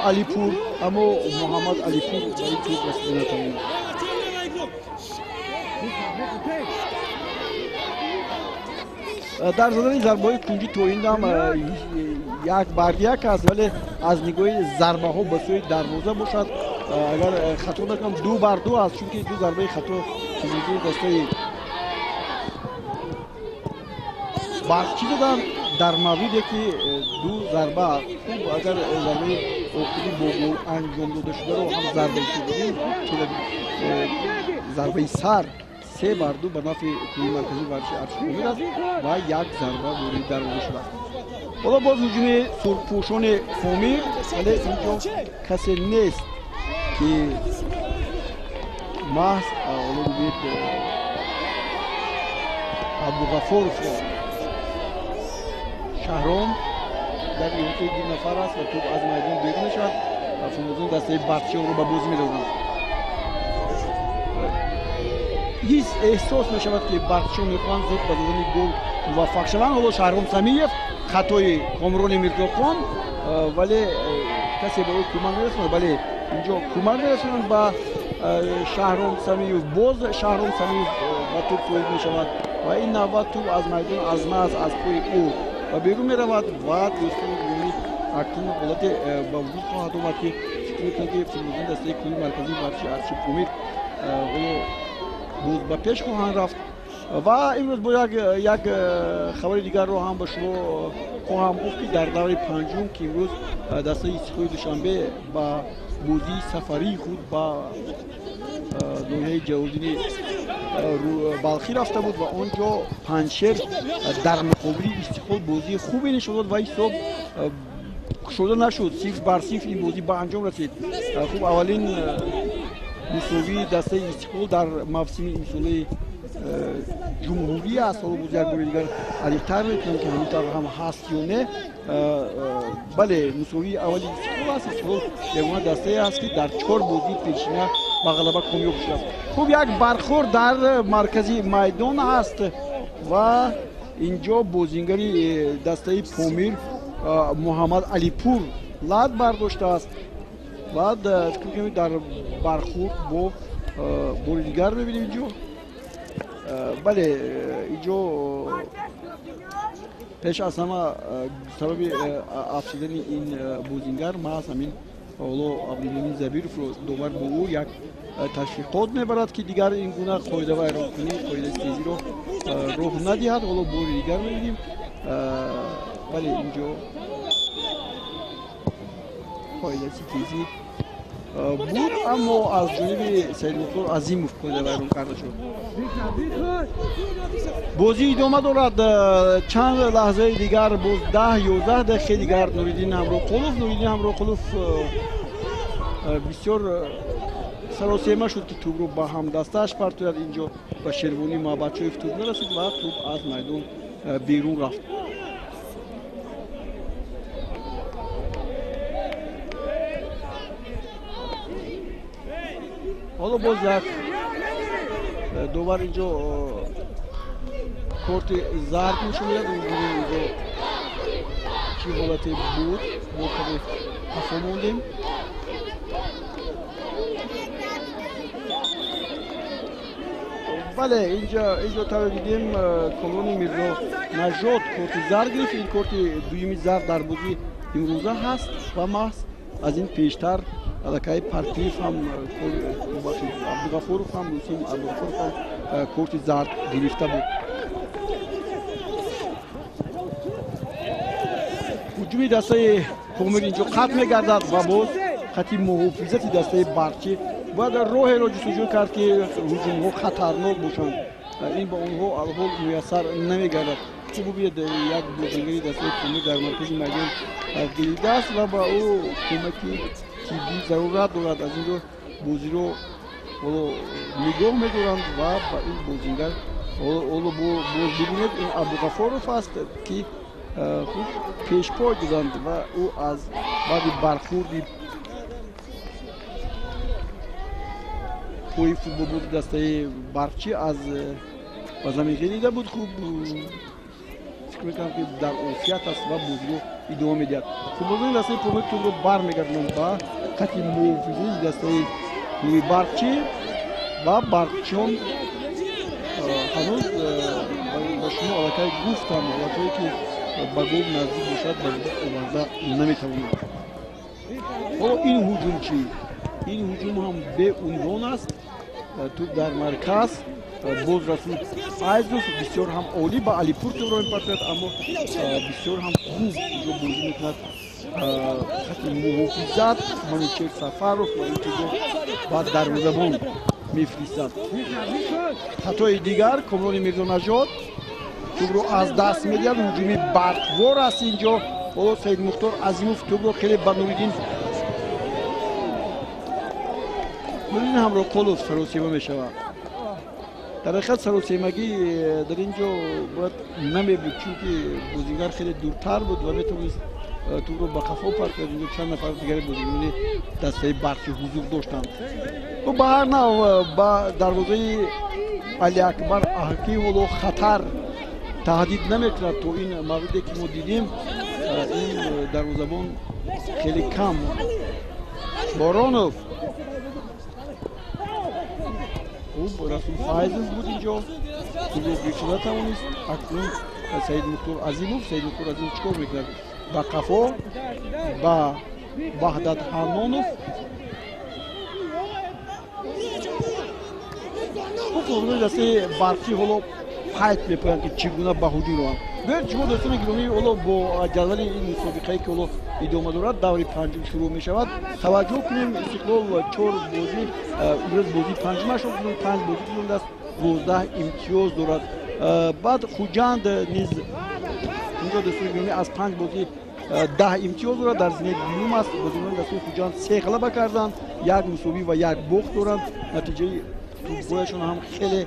Алипур, аммо Муҳаммад Алипур ба ин тӯб расида натавонист. Дар задани зарбаҳои кунҷӣ то ин дам 1-1 аст, вале аз нигоҳи зарбаҳо ба сӯи дарвоза бошад, агар хато накунам 2-2 аст, чунки ду зарбаи хато физикии дастаи Барқчӣ доданд дар мавриде ки ду зарба хуб, агар зарбаи охирӣ бо гол анҷом дода шударо ҳам зарба ҳисоб кунем, зарбаи сар 3-2 ба нафъи клуби марказии варзиши Арши Помир аст ва як зарба вориди дарвоза шудааст. Ҳоло боз ҳуҷуми сурхпӯшони Помир, вале инҷо касе нест ки маҳз ҳоло бибинед Абдуғаффоровро. Шаҳром дар иҳотаи ду нафар аст ва тӯб аз майдон берун мешавад ва футболбозони дастаи Барқчиёнро ба бозӣ медозанд. Ҳис эҳсос мешавад ки Барқчиён мехоҳанд зуд ба задани гол муваффақ шаванд. Ҳоло Шаҳром Самиев, хатои Комрони Мирзохон, вале касе ба ӯ кӯмак мерасонад, вале инҷо кӯмак мерасонанд ба Шаҳром Самиев. Боз Шаҳром Самиев ба тӯб соҳиб мешавад ва ин навбат тӯб аз майдон аз маз аз пои ӯ ва берун меравад ва дӯстони гиромӣ, акнун ҳолате ба вуҷуд хоҳад омад ки фикр мекунам ки футболбозони дастаи клуби марказии варзиши Арши Помир ҳоло боз ба пеш хоҳанд рафт. Ва имрӯз бо як хабари дигарро ҳам ба шумо хоҳам гуфт ки дар давраи панҷум, ки имрӯз дастаи Истиқлоли Душанбе ба бозии сафарии худ ба ноҳияи Ҷалолиддини Балхӣ рафта буд ва он ҷо Панҷшер дар муқобили Истиқлол бозии хубе нишон дод ва ҳисоб кушода нашуд, 0-0 ин бозӣ ба анҷом расид. Хуб, аввалин мусовии дастаи Истиқлол дар мавсими имсолаи ҷумҳурӣ аст. Ҳоло боз як бори дигар аниқтар мекунам ки ҳамин тавр ҳам ҳаст ё не. Бале, мусовии аввали Истиқлол аст. Истиқлол ягона дастае аст ки дар 4 бозии пешина ба ғалаба комёб шудааст. Хуб, як бархӯрд дар маркази майдон аст ва инҷо бозингари дастаи Помир Муҳаммад Алипур лат бардоштааст ва фикр мекунем дар бархӯрд бо бори дигар мебинем инҷо. Бале, инҷо пеш аз ҳама сабаби афсидани ин бозингар маҳз ҳамин ҳоло Абдулмумин Забировро довар бо ӯ як ташвиқот мебарад ки дигар ин гуна қоидавайронкунӣ, қоидаи стезиро роҳ надиҳад. Ҳоло бори дигар мебинем. Бале, инҷо қоидаи стезӣ буд, аммо аз ҷониби Саидмухтор Азимов қоидавайрон карда шуд. Бозӣ идома дорад. Чанд лаҳзаи дигар, боз 10-11 дақиқаи дигар Нуриддин Ҳамроқулов. Нуриддин Ҳамроқулов бисёр саросема шуд ки тӯбро ба ҳамдастааш партояд. Инҷо ба Шервонӣ Муҳаббатшоев тӯб нарасид ва тӯб аз майдон берун рафт. Ҳоло боз як довар инҷо корти зард нишон медиҳад. Инҷо чӣ ҳолате буд, мо каме қафо мондем. Бале, инҷо тавре дидем, Комрони Мирзо Нажод корти зард гирифт. Ин корти дуюми зард дар бозии имрӯза ҳаст ва маҳз аз ин пештар аллакай Парпиев ҳам, Абдуғафуров ҳам, Мусим Абдуғафуров ҳам корти зард гирифта буд. Ҳуҷуми дастаи Помир инҷо қатъ мегардад ва боз хати муҳофизати дастаи Барқчӣ бояд роҳеро ҷустуҷӯ кард ки ҳуҷумҳо хатарнок бошанд. Ин ба онҳо алҳол муяссар намегардад. Хуб, бубинед, як бозингари дастаи Помир дар маркази майдон гиридааст ва ба ӯ кӯмаки тиббӣ зарурат дорад. Аз ин ҷо бозиро ҳоло нигоҳ медоранд ва ба ин бозингар ҳоло боз бибинед, ин Абдуғаффоров аст ки хуб пешпой доданд ва ӯ аз баъди бархӯрди пои футболбози дастаи Барқчӣ аз ба замин хелида буд. Хуб, фикр мекунам ки дар офият аст ва бозиро идома медиҳад. Футболбозони дастаи Помир тӯбро бармегардонанд ба хати муҳофизии дастаи клуби Барқчӣ ва барқчиён ҳанӯз ба ба шумо аллакай гуфтам, ҳолатҳое ки ба гол наздик бошад, ба вуҷуд оварда наметавонад. Ҳоло ин ҳуҷум чӣ? Ин ҳуҷум ҳам беунвон аст. Туп дар марказ, боз Расул Файзов бисёр ҳам олӣ ба Алипур тӯбро мепартояд, аммо бисёр ҳам хуб инҷо бозӣ мекунад хати муҳофизат Манучер Сафаров ва ин тӯбро ба дарвозабон мефиристад. Хатои дигар Комрони Мирзонажод тӯбро аз даст медиҳад. Ҳуҷуми барқвор аст инҷо. Ҳоло Саидмухтор Азимов тӯбро хеле ба Нуриддин Ҳамроқулов саросема мешавад. Дар ҳақиқат саросемагӣ дар ин ҷо бояд намебуд, чунки бозингар хеле дуртар буд ва метавонист тӯбро ба қафо партояд. Инҷо чанд нафар дигари бозигарони дастаи барқӣ ҳузур доштанд. Ба ҳар нав ба дарвозаи Алиакбар Аҳкӣ ҳоло хатар таҳдид намекунад. То ин мавриде ки мо дидем, ин дарвозабон хеле кам. Боронов, хуб, Расул Файзов буд инҷо, тӯбро гирифта натавонист. Акнун Саидмухтор Азимов, Саидмухтор Азимов чӣ кор мекунад? Ба қафо ба Ваҳдат Ҳаннонов. Хуб, футболбонони дастаи барқӣ ҳоло пайт мепоянд, ки чӣ гуна ба ҳуҷум раванд. Биёед шумо, дӯстони гиромӣ, ҳоло бо ҷадвали ин мусобиқае ки ҳоло идома дорад, даври панҷум шурӯъ мешавад, таваҷҷӯҳ кунем. Истиқлол чор бозӣ, имрӯз бозии панҷумашро, панҷ бозӣ гузаронидааст, 12 имтиёз дорад. Баъд Хуҷанд низ инҷо, дӯстони гиромӣ, аз панҷ бозӣ 10 имтиёз дорад, дар зинаи дуюм аст. Бозигарони дастаи Хуҷанд се ғалаба карданд, як мусовӣ ва як бохт доранд. Натиҷаи тӯбгояшон ҳам хеле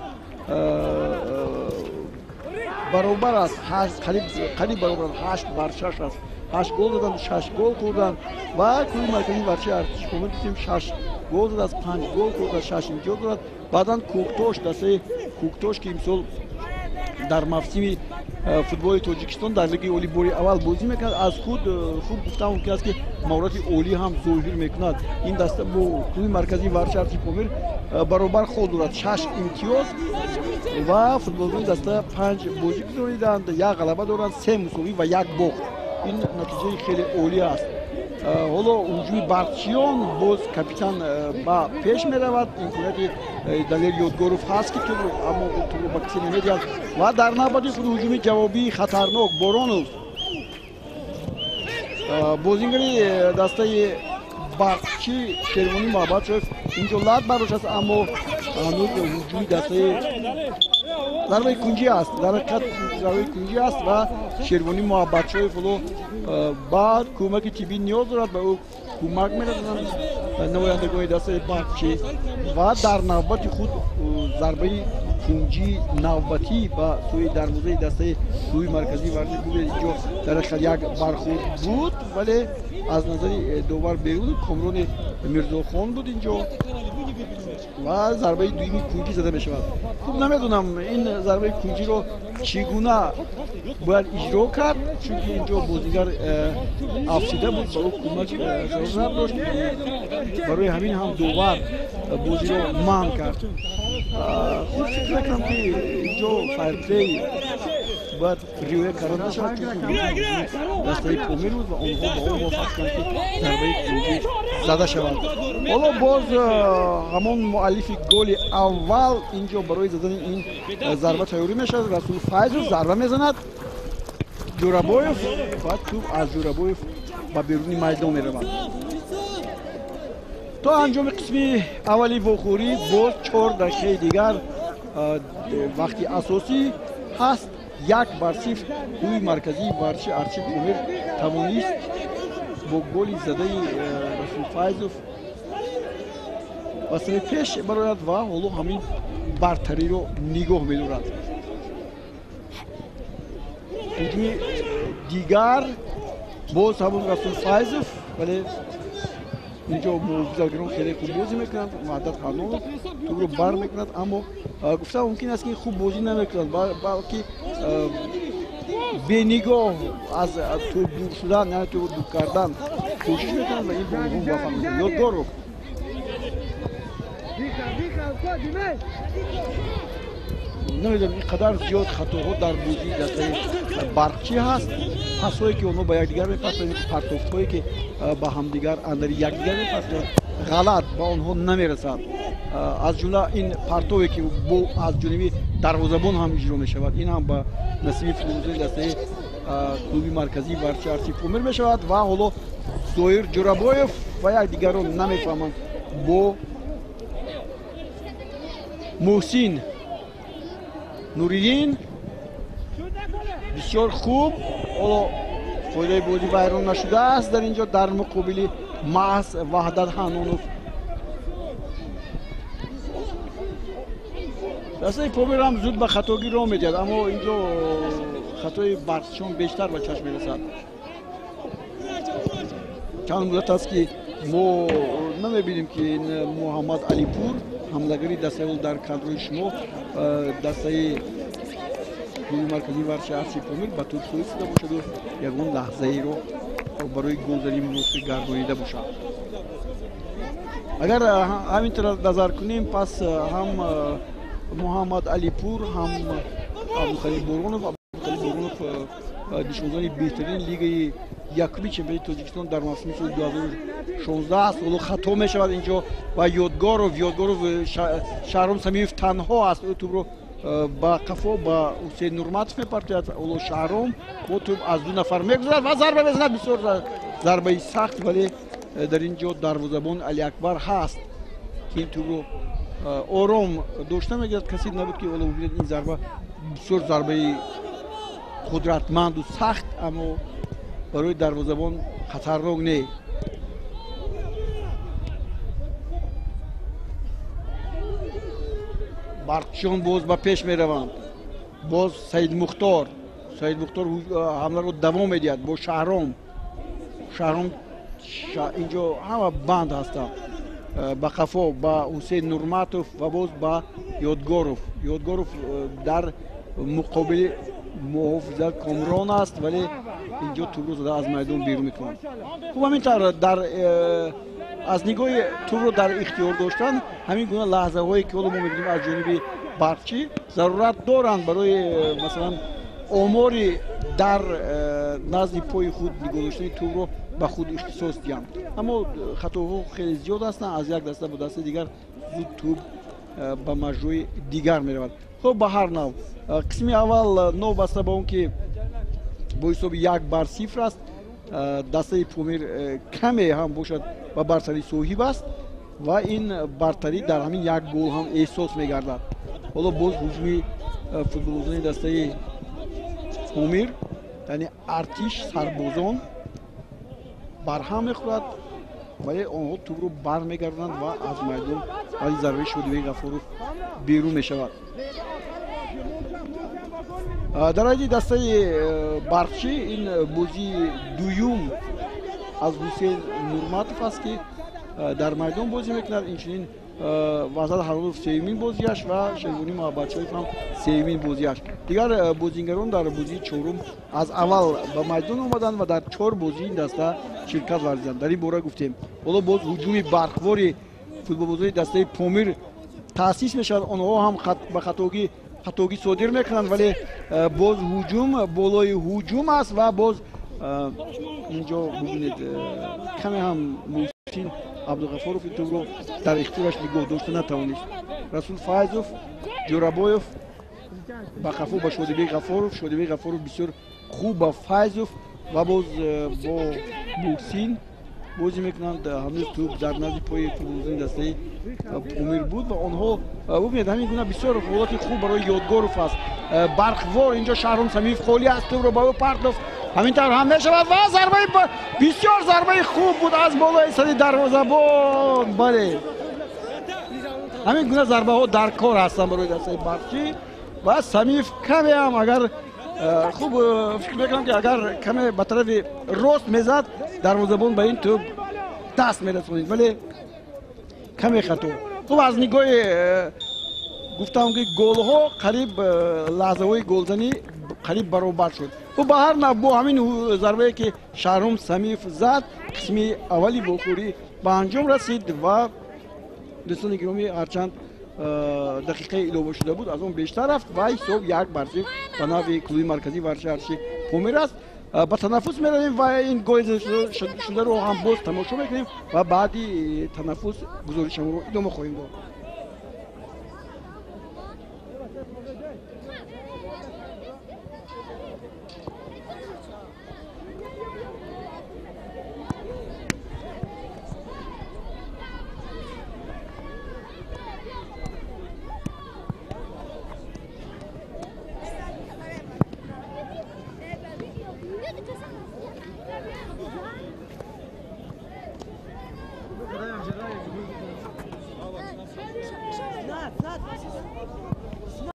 баробар аст, қариб баробар аст, 8-6 аст. 8 гол доданд, 6 гол хӯрданд. Ва клуби марказии варзиши Артиши Помир дидем, 6 гол додааст, 5 гол хӯрдааст, 6 имтиёз дорад. Баъдан Кӯктош, дастаи Кӯктош, ки имсол дар мавсими футболи Тоҷикистон дар лигаи олӣ бори аввал бозӣ мекунад, аз худ хуб гуфта мумкин аст, ки маҳорати олӣ ҳам зоҳир мекунад. Ин даста бо клуби марказии варзиши Артиши Помир баробар хол дорад, 6 имтиёз, ва футболбони даста панҷ бозӣ гузарониданд, як ғалаба доранд, се мусовӣ ва як бохт. Ин натиҷаи хеле олӣ аст. Ҳоло ҳуҷуми барқчиён, боз капитан ба пеш меравад. Имконияти Далер Ёдгоров ҳаст, ки тӯбро, аммо тӯбро ба касе намедиҳад. Ва дар навбати худ ҳуҷуми ҷавобии хатарнок, Боронов, бозингари дастаи барқчӣ Шервонӣ Муҳаббатшоев инҷо лат бардоштааст, аммо ҳанӯз ҳуҷуми дастаи зарбаи кунҷӣ аст, дар ҳақиқат зарбаи кунҷӣ аст ва Шервонӣ Муҳаббатшоев ҳоло ба кӯмаки тиббӣ ниёз дорад. Ба ӯ кӯмак мерасонанд намояндагони дастаи барқчӣ ва дар навбати худ зарбаи кунҷии навбатӣ ба сӯи дарвозаи дастаи клуби марказии варзиши. Бубинед, инҷо дар ҳақиқат як бархӯрд буд, вале аз назари довар берун, Комрони Мирзохон буд инҷо, ва зарбаи дуюми кунҷӣ зада мешавад. Хуб, намедонам, ин зарбаи кунҷиро чӣ гуна бояд иҷро кард, чунки инҷо бозигар афтида буд, ба ӯ кӯмак зарурат дошт, барои ҳамин ҳам довар бозиро манъ кард. Хуб, фикр мекунам, ки инҷо файрплей бояд риоя карда нашавад, чунки дастаи Помир буд ва онҳо ба он муваффақ шуданд, ки зарбаи кунҷӣ зада шавад. Ҳоло боз ҳамон муаллифи голи аввал инҷо барои задани ин зарба тайёрӣ мешавад. Расул Файзов зарба мезанад, Ҷӯрабоев, ва тӯб аз Ҷӯрабоев ба беруни майдон меравад. То анҷоми қисми аввали вохӯрӣ боз 4 дақиқаи дигар вақти асосӣ ҳаст. 1-0 клуби марказии варзиши Артиши Помир тавонист бо голи задаи Расул Файзов ба сари пеш барояд ва ҳоло ҳамин бартариро нигоҳ медорад. Ҳуҷуми дигар, боз ҳамон Расул Файзов, вале инҷо муҳофизатгарон хеле хуб бозӣ мекунанд. Ваҳдат Ҳаннонов тӯбро бар мекунад, аммо гуфта мумкин аст, ки хуб бозӣ намекунад, балки бенигоҳ аз тӯб дур шудан, яъне тӯбро дур кардан кӯшиш мекунанд ва ин ба онҳо муваффақ мешавад. Ёдгоров. Намедонам, ин қадар зиёд хатоҳо дар бозии дастаи Барқчӣ ҳаст. Пасҳое ки онҳо ба якдигар мепартоянд, партофтҳое ки ба ҳамдигар андари якдигар мепартоянд, ғалат ба онҳо намерасад. Аз ҷумла ин партове ки бо аз ҷониби дарвозабон ҳам иҷро мешавад, ин ҳам ба насиби футболбозони дастаи клуби марказии варзиши Артиши Помир мешавад. Ва ҳоло Зоир Ҷӯрабоев ва якдигарро намефаҳманд бо Муҳсин Нуриддин. Бисёр хуб, ҳоло фоидаи бозӣ вайрон нашудааст. Дар инҷо дар муқобили маҳз Ваҳдат Ҳанонов дастаи Помир ҳам зуд ба хатогӣ роҳ медиҳад, аммо инҷо хатои Барқчиён бештар ба чашм мерасад. Чанд муддат аст ки мо намебинем ки Муҳаммад Алипур, ҳамлагари дастаи дар кадрои шумо, дастаи клуби марказии варзиши Артиши Помир ба тӯб соҳиб шуда бошаду ягон лаҳзаеро барои голзанӣ мувофиқ гардонида бошад. Агар ҳамин тавр назар кунем, пас ҳам Муҳаммад Алипур, ҳам Абдухалил Боронов. Абдухалил Боронов нишонзани беҳтарин лигаи якуми чемпионати Тоҷикистон дар мавсими соли 2016 аст. Ҳоло хато мешавад инҷо ва Ёдгоров Шаҳром Самиев танҳо аст. Ӯ тӯбро ба қафо ба Ҳусейн Нурматов мепартояд. Ҳоло Шаҳром бо тӯб аз ду нафар мегузарад ва зарба мезанад. Бисёр зарбаи сахт, вале дар ин ҷо дарвозабон Алиакбар ҳаст ки ин тӯбро ором дошта мегирад. Касе набуд ки ҳоло бибинад ин зарба бисёр зарбаи қудратманду сахт, аммо барои дарвозабон хатарнок не. Барқчиён боз ба пеш мераванд. Боз Саидмухтор, Саидмухтор ҳамларо давом медиҳад бо Шаҳром. Шаҳром инҷо ҳама банд ҳастанд. Ба қафо ба Ҳусейн Нурматов ва боз ба Ёдгоров. Ёдгоров дар муқобили муҳофизат Комрон аст, вале инҷо тӯбро зада аз майдон берун мекунанд. Хуб, ҳамин тавр дар аз нигоҳи тӯбро дар ихтиёр доштан ҳамин гуна лаҳзаҳое ки ҳоло мо мебинем аз ҷониби Барқчӣ зарурат доранд барои масалан омори дар назди пои худ нигоҳ доштани тӯбро ба худ ихтисос диҳанд. Аммо хатоҳо хеле зиёд ҳастанд, аз як даста ба дастаи дигар зуд тӯб ба маҷрои дигар меравад. Хуб, ба ҳар нав қисми аввал новбаста ба он ки бо ҳисоби 1-0 аст, дастаи Помир каме ҳам бошад ба бартарӣ соҳиб аст ва ин бартарӣ дар ҳамин як гол ҳам эҳсос мегардад. Ҳоло боз ҳуҷуми футболбозони дастаи Помир, яъне Артиш сарбозон барҳам мехӯрад, вале онҳо тӯбро бармегардонанд ва аз майдон баъди зарбаи Шодибек Ғафуров берун мешавад. Дар айди дастаи Барқчӣ ин бозии дуюм аз Ҳусейн Нурматов аст ки дар майдон бозӣ мекунад. Инчунин Ваҳдат Ҳаронов сеюмин бозиаш ва Шервонӣ Муҳаббатшоев ҳам сеюмин бозиаш. Дигар бозингарон дар бозии чорум аз аввал ба майдон омаданд ва дар 4 бозии ин даста ширкат варзиданд. Дар ин бора гуфтем. Ҳоло боз ҳуҷуми барқвори футболбозони дастаи Помир таъсис мешавад. Онҳо ҳам ба хатогӣ содир мекунанд, вале боз ҳуҷум болои ҳуҷум аст ва боз инҷо бубинед каме ҳам Муҳсин Абдуғафоров ин тӯбро дар ихтиёраш нигоҳ дошта натавонист. Расул Файзов, Ҷӯрабоев ба қафо ба Шодибек Ғафоров, Шодибек Ғафоров бисёр хуб ба Файзов ва боз бо Муҳсин бозӣ мекунанд. Ҳанӯз тӯб дар назди пои футболбозони дастаи Помир буд ва онҳо бубинед ҳамин гуна бисёр ҳолати хуб барои Ёдгоров аст. Барқвор инҷо Шаҳром Самиев холӣ аст, тӯбро ба ӯ партофт. Ҳамин тавр ҳам мешавад ва зарбаи бисёр зарбаи хуб буд аз болои сари дарвозабон. Бале, ҳамин гуна зарбаҳо дар кор ҳастанд барои дастаи Барқчӣ ва Самиев каме ҳам агар хуб фикр мекунам ки агар каме ба тарафи рост мезад, дарвозабон ба ин тӯб даст мерасонид, вале каме хато. Хуб, аз нигоҳи гуфтам ки голҳо қариб лаҳзаҳои голзанӣ қариб баробар шуд. Хуб, ба ҳар нав бо ҳамин зарбае ки Шаҳром Самиев зад, қисми аввали вохӯрӣ ба анҷом расид ва дӯстони гиромӣ, ҳарчанд дақиқаи илова шуда буд, аз он бештар рафт ва ҳисоб 1-0 ба нафъи клуби марказии варзиши Помир аст. Ба танаффус меравем ва ин голи шударо ҳам боз тамошо мекунем ва баъди танаффус гузоришамонро идома хоҳем дод.